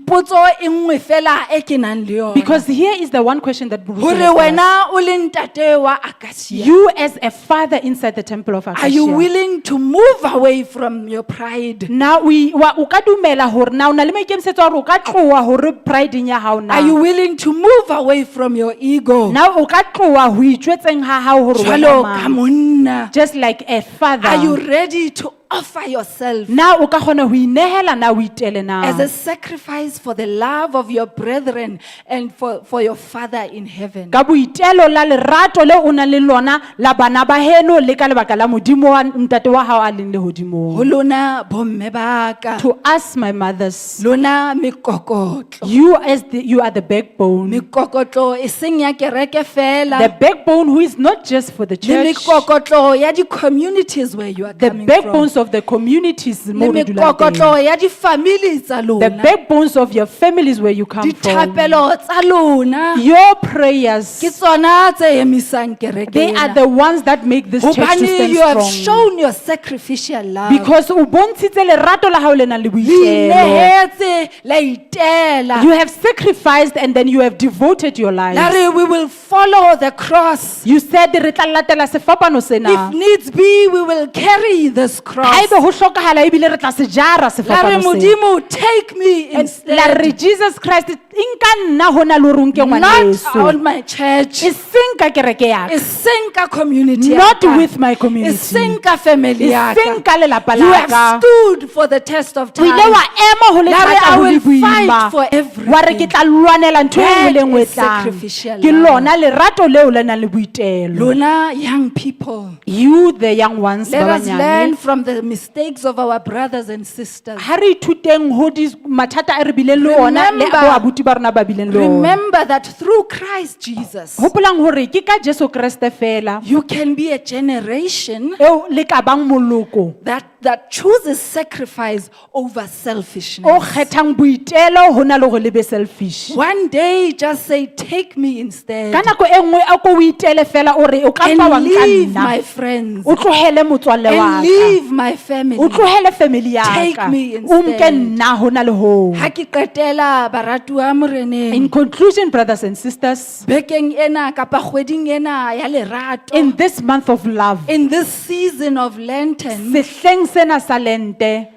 potso e nngwe fela e ke nang le yona. Because here is the one question that Moruti Hore has asked. wena o le ntate wa Akasia. You as a father inside the temple of Are you Acacia. willing to move away from your pride? Na o ka dumela hore na o na le maikemisetso a hore o ka tloha hore pride-eng ya hao na? Are you willing to move away from your ego? Na o ka tloha ho itjwetseng ha hao hore wena Jwalo mang? ka monna. Just like a father. Are you ready to offer yourself Na o ka kgona ho inehela na o itele na? as a sacrifice for the love of your brethren and for your Father in heaven? Ka boitelo la lerato leo o nang le lona la bana ba heno le ka lebaka la Modimo wa ntate wa hao a leng Ho lehodimong. lona bomme ba ka, To us, my mothers, lona mekokotlo. you are the backbone. Mekokotlo e seng ya kereke The fela, backbone who is not just for the le church, mekokotlo ya di-communities where you are the coming from. backbones of the communities Le mo re dulang teng. mekokotlo ya di-family tsa The lona. backbones of your families where you come from. Dithapelo tsa lona Your prayers, ke tsona tse emisang kereke they are ena. the ones that make this church to Hobane stand you have strong. shown your sacrificial love. Because o bontshitse lerato la hao le nang le Le boitelo. inehetse, la itela. You have sacrificed and then you have devoted your La life. re we will follow the cross. You said re tla latela sefapano sena. If needs be, we will carry this cross. cross. Haebe ho hlokahala ebile re tla se jara La re sefapano seo. Modimo, take me And la re instead. Jesus Christ nka nna ho na le hore o nke Not ngwaneso. on my church. E seng ka kereke ya ka. E seng ka community ya Not ka. with my community. E seng ka family ya ka. Eseng ka lelapa You la have ka. stood for the test of O time. ile wa ema ho le La re, thata I ho le will boima. fight for everything. Wa re ke tla lwanela ntho e nngwe le That nngwe e is tlang. sacrificial Ke love. lona lerato leo le nang le boitelo. Lona young people, You the young ones let ba us learn banyane. from the mistakes of our brothers and sisters. Ha re ithuteng ho di mathata a re bileng le ona le Remember- bo abuti ba rona ba bileng le ona. Remember that through Christ Jesus, Hopolang hore ke ka Jesu Kreste fela you can be a generation eo le ka bang moloko that chooses sacrifice over selfishness. o kgethang boitelo ho na le hore le be selfish. One day, just say, take me instead. Ka nako e nngwe a ko o itele fela o re o ka mpa wa And nka leave nna. my friends. O tlohele motswalle wa And ka. leave my family. O tlohele family ya Take ka. me O nke instead. nna ho na le hoo. Ha ke qetela baratuwa moreneng. In conclusion, brothers and sisters, Bekeng ena kapa kgweding ena ya lerato. in this month of love, In this season of Lenten, sehleng sena sa Lente,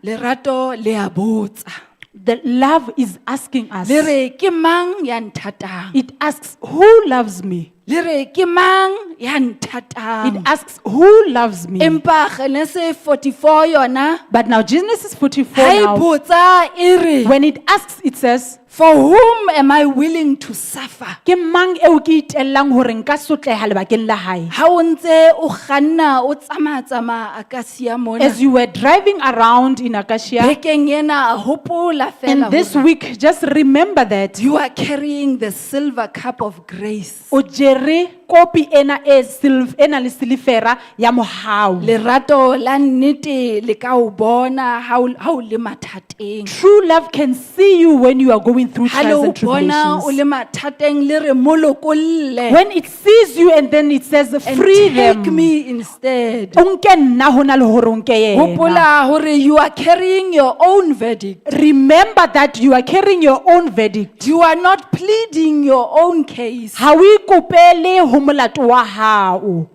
lerato le a botsa. the love is asking us. Le re ke mang ya nthatang? It asks, who loves me? Le re ke mang ya It nthatang? asks, who loves me? Empa Genese 44 yona But now Genesis 44 ha e now, botsa e re, when it asks, it says, for whom am I willing to suffer? ke mang eo ke itellang hore nka sotleha lebakeng la hae? Ha o ntse o kganna o tsamaya-tsamaya Akasia mona. As you were driving around in Acacia, Bekeng ena hopola and fela this hore week, just remember that you are carrying the silver cup of grace. o jere kopi ena e e nang le silifera ya mohau. Lerato la nnete le ka o bona ha o le mathateng. True love can see you when you are going through Ha le trials o and bona o tribulations. le mathateng le re molokolle. When it sees you and then it says, And free take them. me instead. O nke nna ho na le hore o nke yena. Hopola hore you are carrying your own verdict. Remember that you are carrying your own verdict. You are not pleading your own case. Ha o ikopele ho molato wa hao.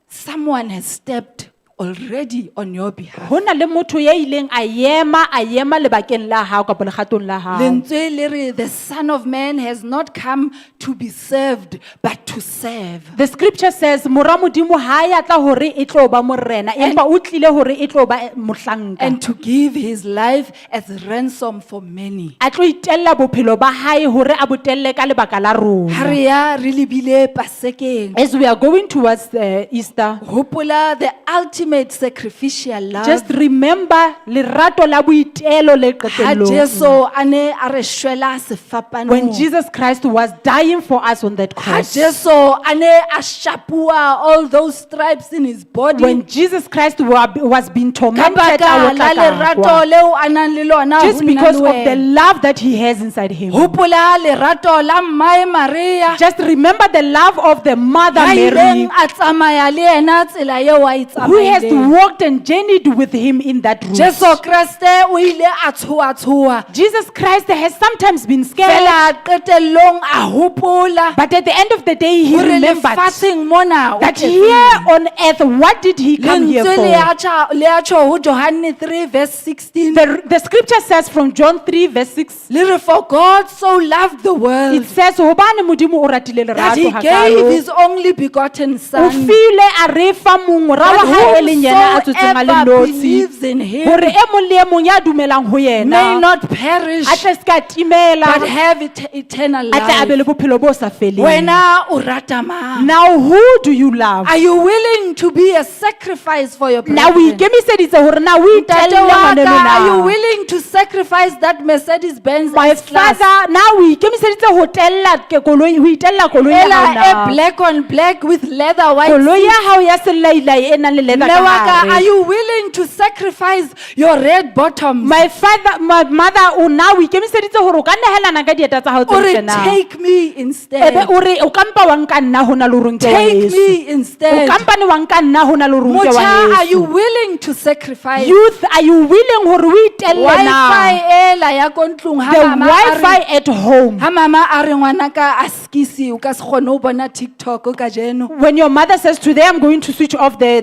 Someone has stepped already on your behalf. Ho na le motho ya ileng a ema lebakeng la hao kapa legatong la hao. Lentswe le re, the Son of Man has not come to be served, but to serve. The scripture says, Mora Modimo ha ya tla hore e tlo ba morena, empa o tlile hore e tlo ba mohlanka. And to give his life as ransom for many. A tlo itella bophelo ba hae hore a bo telle ka lebaka la Ha rona. re ya re lebile Pasekeng, As we are going towards Easter, hopola the ultimate sacrificial love. just remember lerato la boitelo le Ha qetellong. Jesu a ne a re shwela sefapanong. When Jesus Christ was dying for us on that Ha cross. Jesu a ne a shapuwa all those stripes in his body. When Jesus Christ was being Ka tormented, baka a la lerato otlakakwa. leo a nang le lona ho Just nna because le of the wena. love that he has inside him. Hopola lerato la mmae Maria. Just remember the love of the mother Ya Mary ileng a tsamaya le yena tsela eo a e who has tsamaileng. walked and journeyed with him in that route. Jesu Kreste o ile a tshoha-tshoha. Jesus Christ has sometimes been scared, Fela qetellong a hopola but at the end of the day, he hore remembered lefatsheng mona o that tletseng. here on earth, what did he come here Lentswe le for? a tjha- le a tjho ho Johanne 3 verse 16. The scripture says from John 3, verse 6, Le re, for God so loved the world it says, "Hobane Modimo o ratile that lerato he gave hakalo, his only begotten o son. file a re fa mora wa That hae e leng yena a tswetseng a le whomsoever notshi, believes in him hore e mong le e mong ya dumelang ho may yena not perish a tle se ka timela, but have eternal a tle a be life. le bophelo bo sa feleng." Wena o rata mang? Now who do you love? Are you willing to be a sacrifice for your Na o brethren? ikemiseditse hore na o Ntate itelle wa ngwaneno ka, are you na? willing to sacrifice that Mercedes Benz My S-Class? father, na o ikemiseditse ho tella ke koloi, ho itella koloi ya Ela hao e na? black on black with leather white Koloi ya seats. hao ya selailai e nang le leather Mme ka wa ka, hare. are you willing to sacrifice your red bottoms? My father, my mother, o na o ikemiseditse hore o ka nehelana ka dieta tsa hao tse O re, ntle na? take me instead. Ebe o re o ka mpa wa nka nna ho na le hore o nke wa Take heso. me O instead. ka mpane wa nka nna ho na le hore o nke wa Motjha, are you heso. willing to sacrifice? Youth, are you willing hore o itelle na? Wi-Fi ela ya ko ntlong ha The mama a re- Wi-Fi at home. ha mama a re ngwanaka a skisi o ka se kgone ho bona TikTok kajeno. When your mother says today I'm going to switch off the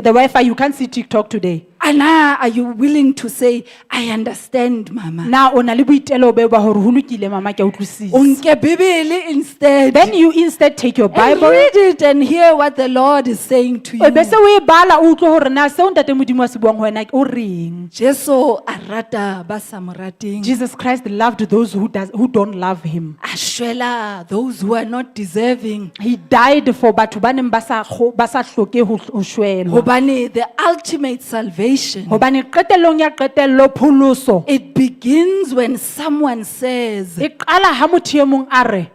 Wi-Fi, you can't see TikTok today. Ana, are you willing to say, I understand, Mama? Na o na le boitelo beo ba hore ho lokile mama ke a O utlwisisa. nke Bibele instead. Then you instead take your And Bible. read it and hear what the Lord is saying to O be se you. o e bala o utlwe hore na seo ntate Modimo a se buang ho wena o reng. Jesu a rata ba sa mo rateng. Jesus Christ loved those who don't love him. A shwela those who are not deserving. He died for batho ba neng ba sa ba sa hloke ho shwelwa. Hobane the ultimate salvation, Hobane qetellong ya qetello pholoso it begins when someone says, e qala ha motho e mong a re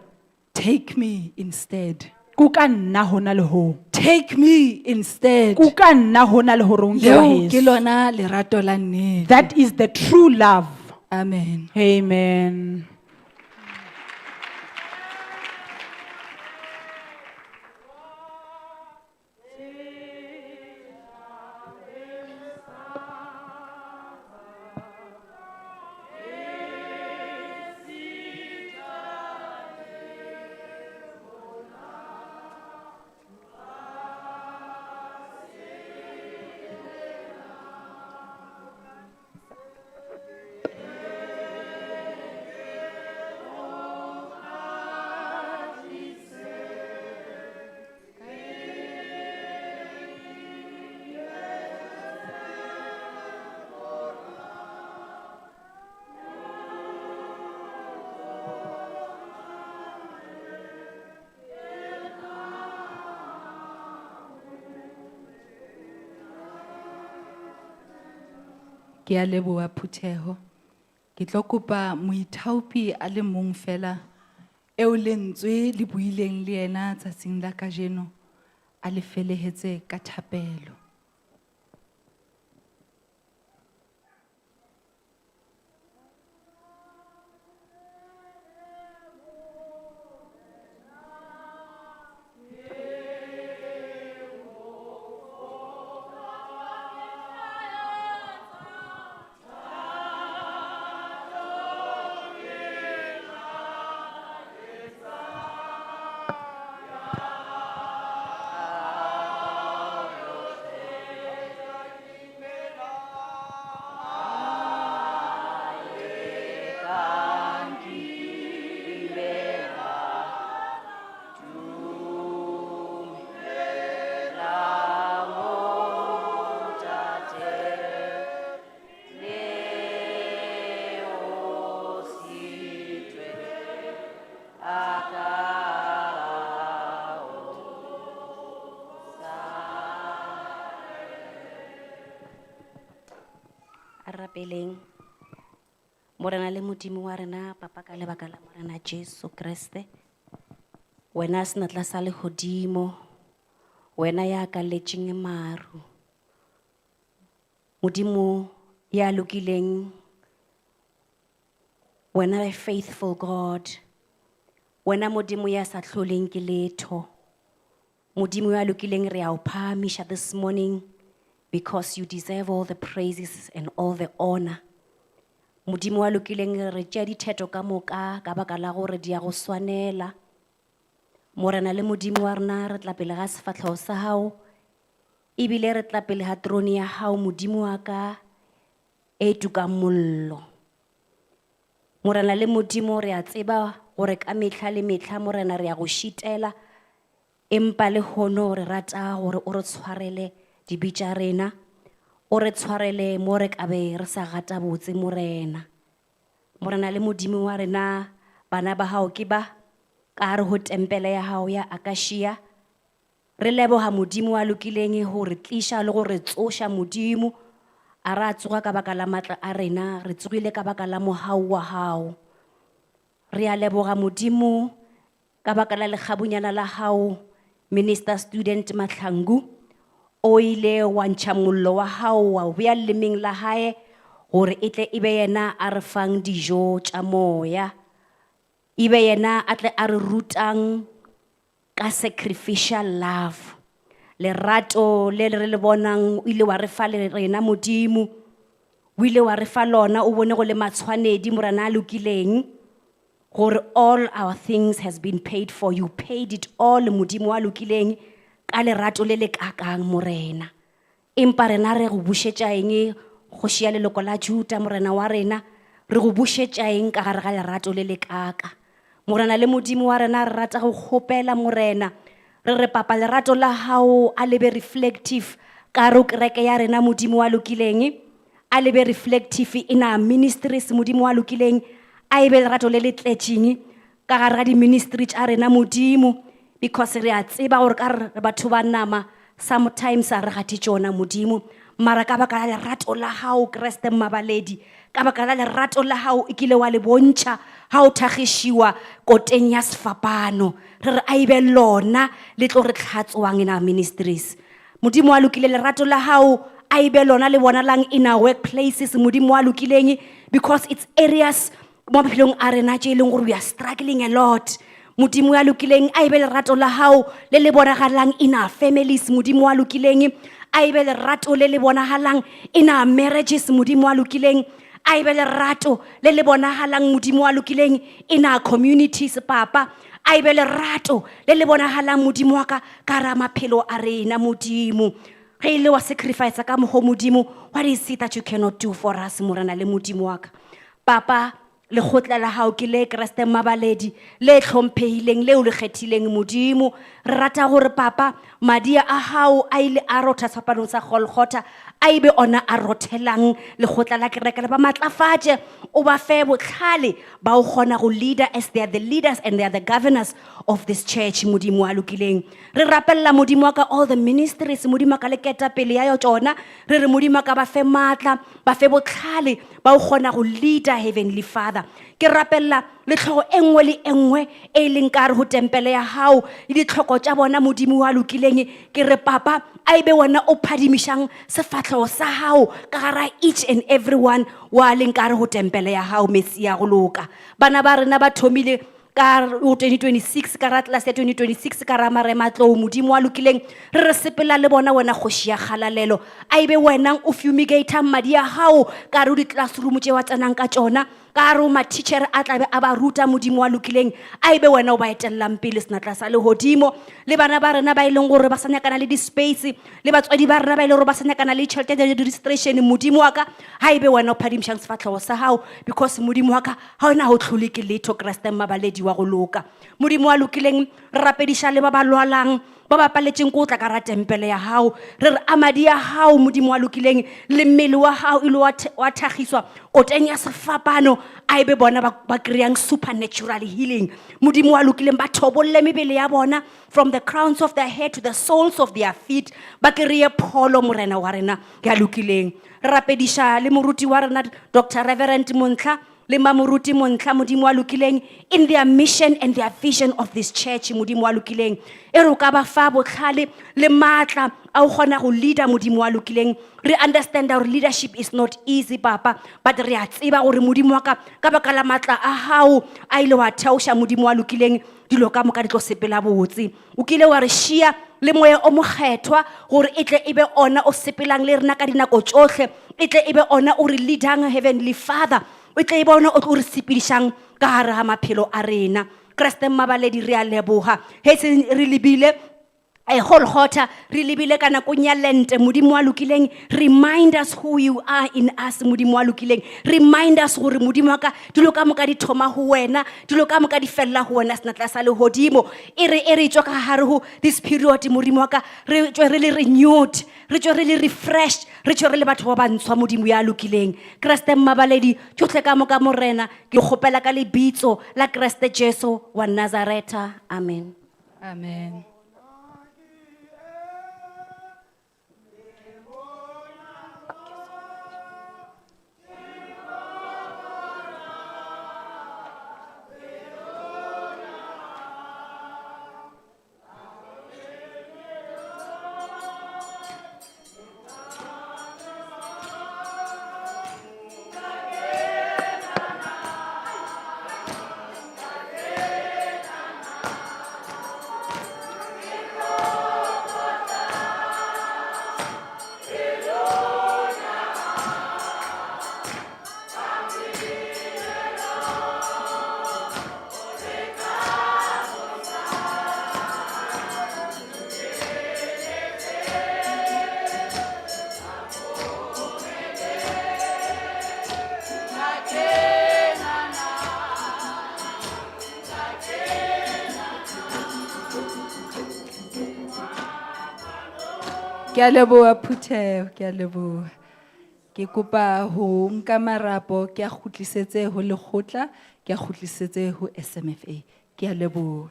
take me instead. kuka nna hona le hoo. Take me instead. Kuka nna hona le hore o nke wa Leo ke heso. lona lerato la nnete. That is the true love. Amen. Amen. Ke a leboha phutheho. Ke tlo kopa moithaopi a le mong fela eo lentswe le buileng le yena tsatsing la kajeno a le felehetse ka thapelo. A re rapeleng. Morena le Modimo wa rena, papa ka lebaka la Morena Jesu Kriste. Wena senatla sa lehodimo, wena ya kaletseng maru. Modimo ya lokileng, wena a faithful God. Wena Modimo ya sa hloleng ke letho. Modimo ya lokileng re a o phahamisha this morning because you deserve all the praises and all the honor. Modimo wa lokileng re tšea ditheto ka moka ka baka la gore di a go swanela. Morena le Modimo wa rena re tla pele ga sefahlego sa hao, ebile re tla pele ga terone ya hao Modimo wa ka e tukang mollo. Morena le Modimo re a tseba gore ka mehla le mehla Morena re a go šitela, empa le hono re rata gore o re tshwarele dibe tša rena, o re tshwarele mo re ka be re sa gata botse Morena. Morena le Modimo wa rena, bana ba hao ke ba ka hare ho tempele ya hao ya Akashia. Re leboha Modimo wa lokileng hore tlisha le gore tsoša Modimo. A ra tsoga ka baka la matla a rena, re tsogile ka baka la mohau wa hao. Re a leboga Modimo ka baka la lekgabunyana la hao, Minister Student Mahlangu. O ile wa ntšha mollo wa hao wa o bea lelemeng la hae gore e tle e be yena a re fang dijo tša moya. E be yena a tle a re rutang ka sacrificial love. Lerato le re le bonang o ile wa re fa le rena Modimo. O ile wa re fa lona o bone go le matshwanedi Morena a lokileng gore all our things has been paid for. You paid it all Modimo wa lokileng ka lerato le le kakang Morena. Empa rena re go bušetša eng kgoši ya leloko la Juta morena wa rena, re go bušetša eng ka gare ga lerato le le kaka. Morena le Modimo wa rena re rata go kgopela morena, re re papa lerato la hao a le be reflective ka gare ho kereke ya rena Modimo wa lokileng, a le be reflective in our ministries Modimo wa lokileng, a e be lerato le le tletšeng ka gare ga di-ministry tša rena Modimo, because re a tseba gore ka re batho ba nama sometimes a re gate tšona Modimo, mara ka baka la lerato la hao Kreste Mmabaledi, ka baka la lerato la hao e kile wa le bontšha ha o thagišiwa koteng ya sefapano, re re a e be lona le tlo re tlhatswang in our ministries. Modimo wa lokile lerato la hao a e be lona le bonalang in our workplaces Modimo wa lokileng, because it's areas mo maphelong a rena tše e leng gore we are struggling a lot. Modimo wa lokileng a e be lerato la hao le le bonagalang in our families Modimo wa lokileng, a e be lerato le le bonagalang in our marriages Modimo wa lokileng, a e be lerato le le bonagalang Modimo wa lokileng in our communities papa, a e be lerato le le bonagalang Modimo wa ka ka ra maphelo a rena Modimo. Ge e le wa sacrifice ka mokgwa Modimo, what is it that you cannot do for us morena le Modimo wa ka? Papa, lekgotla la hao ke le Kreste Mmabaledi le hlomphehileng leo le kgethileng Modimo. Re rata gore papa madi a hao a ile a rotha sefapanong sa Golgotha, a ebe ona a rothelang lekgotla la kereke le ba matlafatše, o ba fe botlhale ba o kgona go leader as they are the leaders and they are the governors of this church Modimo wa lokileng. Re rapella Modimo wa ka all the ministries Modimo wa ka le ketapele ya tšona, re re Modimo wa ka ba fe matla, ba fe botlhale ba o kgona go leader Heavenly Father. Ke rapella le tlhogo e nngwe le e nngwe e leng ka re ho tempele ya hao le ditlhoko tša bona Modimo wa lokileng, ke re papa a ebe wena o phadimišang sefatlhego sa hao ka gara each and every one wa leng ka re ho tempele ya hao Messi ya go loka. Bana ba rena ba thomile ka ho 2026 ka ra class ya 2026 ka ra marematlou Modimo wa lokileng, re re sepela le bona wena kgoši ya kgalalelo, a ebe wena o fumigate madi a hao ka re ho di-classroom tše wa tsenang ka tšona, ka re ho ma-teacher a tlabe a ba ruta Modimo wa lokileng, a ebe wena o ba etellang pele senatla sa lehodimo. Le bana ba rena ba e leng gore ba sa nyakana le di-space, le batswadi ba rena ba e leng gore ba sa nyakana le tšhelete ya di-registration Modimo wa ka, ha ebe wena o phadimišang sefatlhego sa hao, because Modimo wa ka ha ona ha o tlhole ke letho Kreste Mmabaledi wa go loka. Modimo wa lokileng, re rapediša le ba ba lwalang, ba ba paletseng ko tla ka ra tempele ya hao, re re a madi a hao Modimo wa lokileng le mmele wa hao ile wa thagiswa koteng ya sefapano, a ebe bona ba kry-ang supernatural healing. Modimo wa lokileng, ba thobolle mebele ya bona from the crowns of their head to the soles of their feet, ba kry-e pholo morena wa rena ya lokileng. Re rapediša le moruti wa rena Dr. Reverend Montlha le mamoruti Montlha Modimo wa lokileng in their mission and their vision of this church Modimo wa lokileng, e re o ka ba fa botlhale le maatla a o kgona go leader Modimo wa lokileng. Re understand our leadership is not easy papa, but re a tseba gore Modimo wa ka ka baka la maatla a hao a ile wa theoša Modimo wa lokileng, dilo ka moka di tlo sepela botse. O kile wa re šia le moya o mokgethwa gore e tle e be ona o sepelang le rena ka dinako tšohle, e tle e be ona o re leadang Heavenly Father, o tle e be ona o tlo re sepedišang ka gare ga maphelo a rena. Kreste Mmabaledi, re a leboga he se re lebile Golgotha, re lebile ka nakong ya Lente Modimo wa lokileng. Remind us who you are in us Modimo wa lokileng, remind us gore Modimo wa ka dilo ka moka di thoma ho wena, dilo ka moka di fella ho wena senatla sa lehodimo. E re e re tswa ka gare ho this period Modimo wa ka, re tswe re le renewed, re tswe re le refreshed, re tswe re le batho ba bantshwa Modimo ya lokileng. Kreste Mmabaledi, tšohle ka moka morena ke kgopela ka lebitso la Kreste Jesu wa Nazareta, amen. Amen. Ke a leboha phutheho, ke a leboha. Ke kopa ho nka marapo ke a kgutlisetse ho lekgotla, ke a kgutlisetse ho SMFA. Ke a leboha.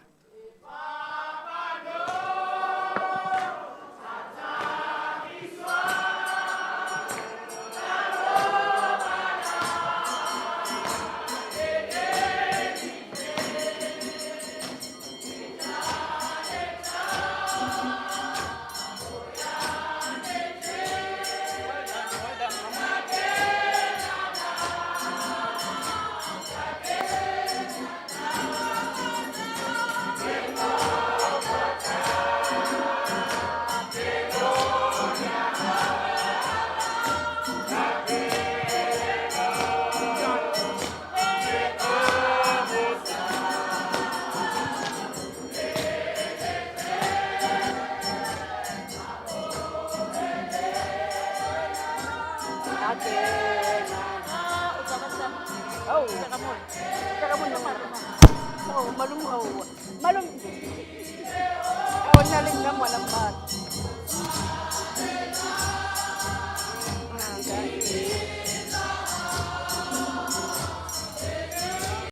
Malome,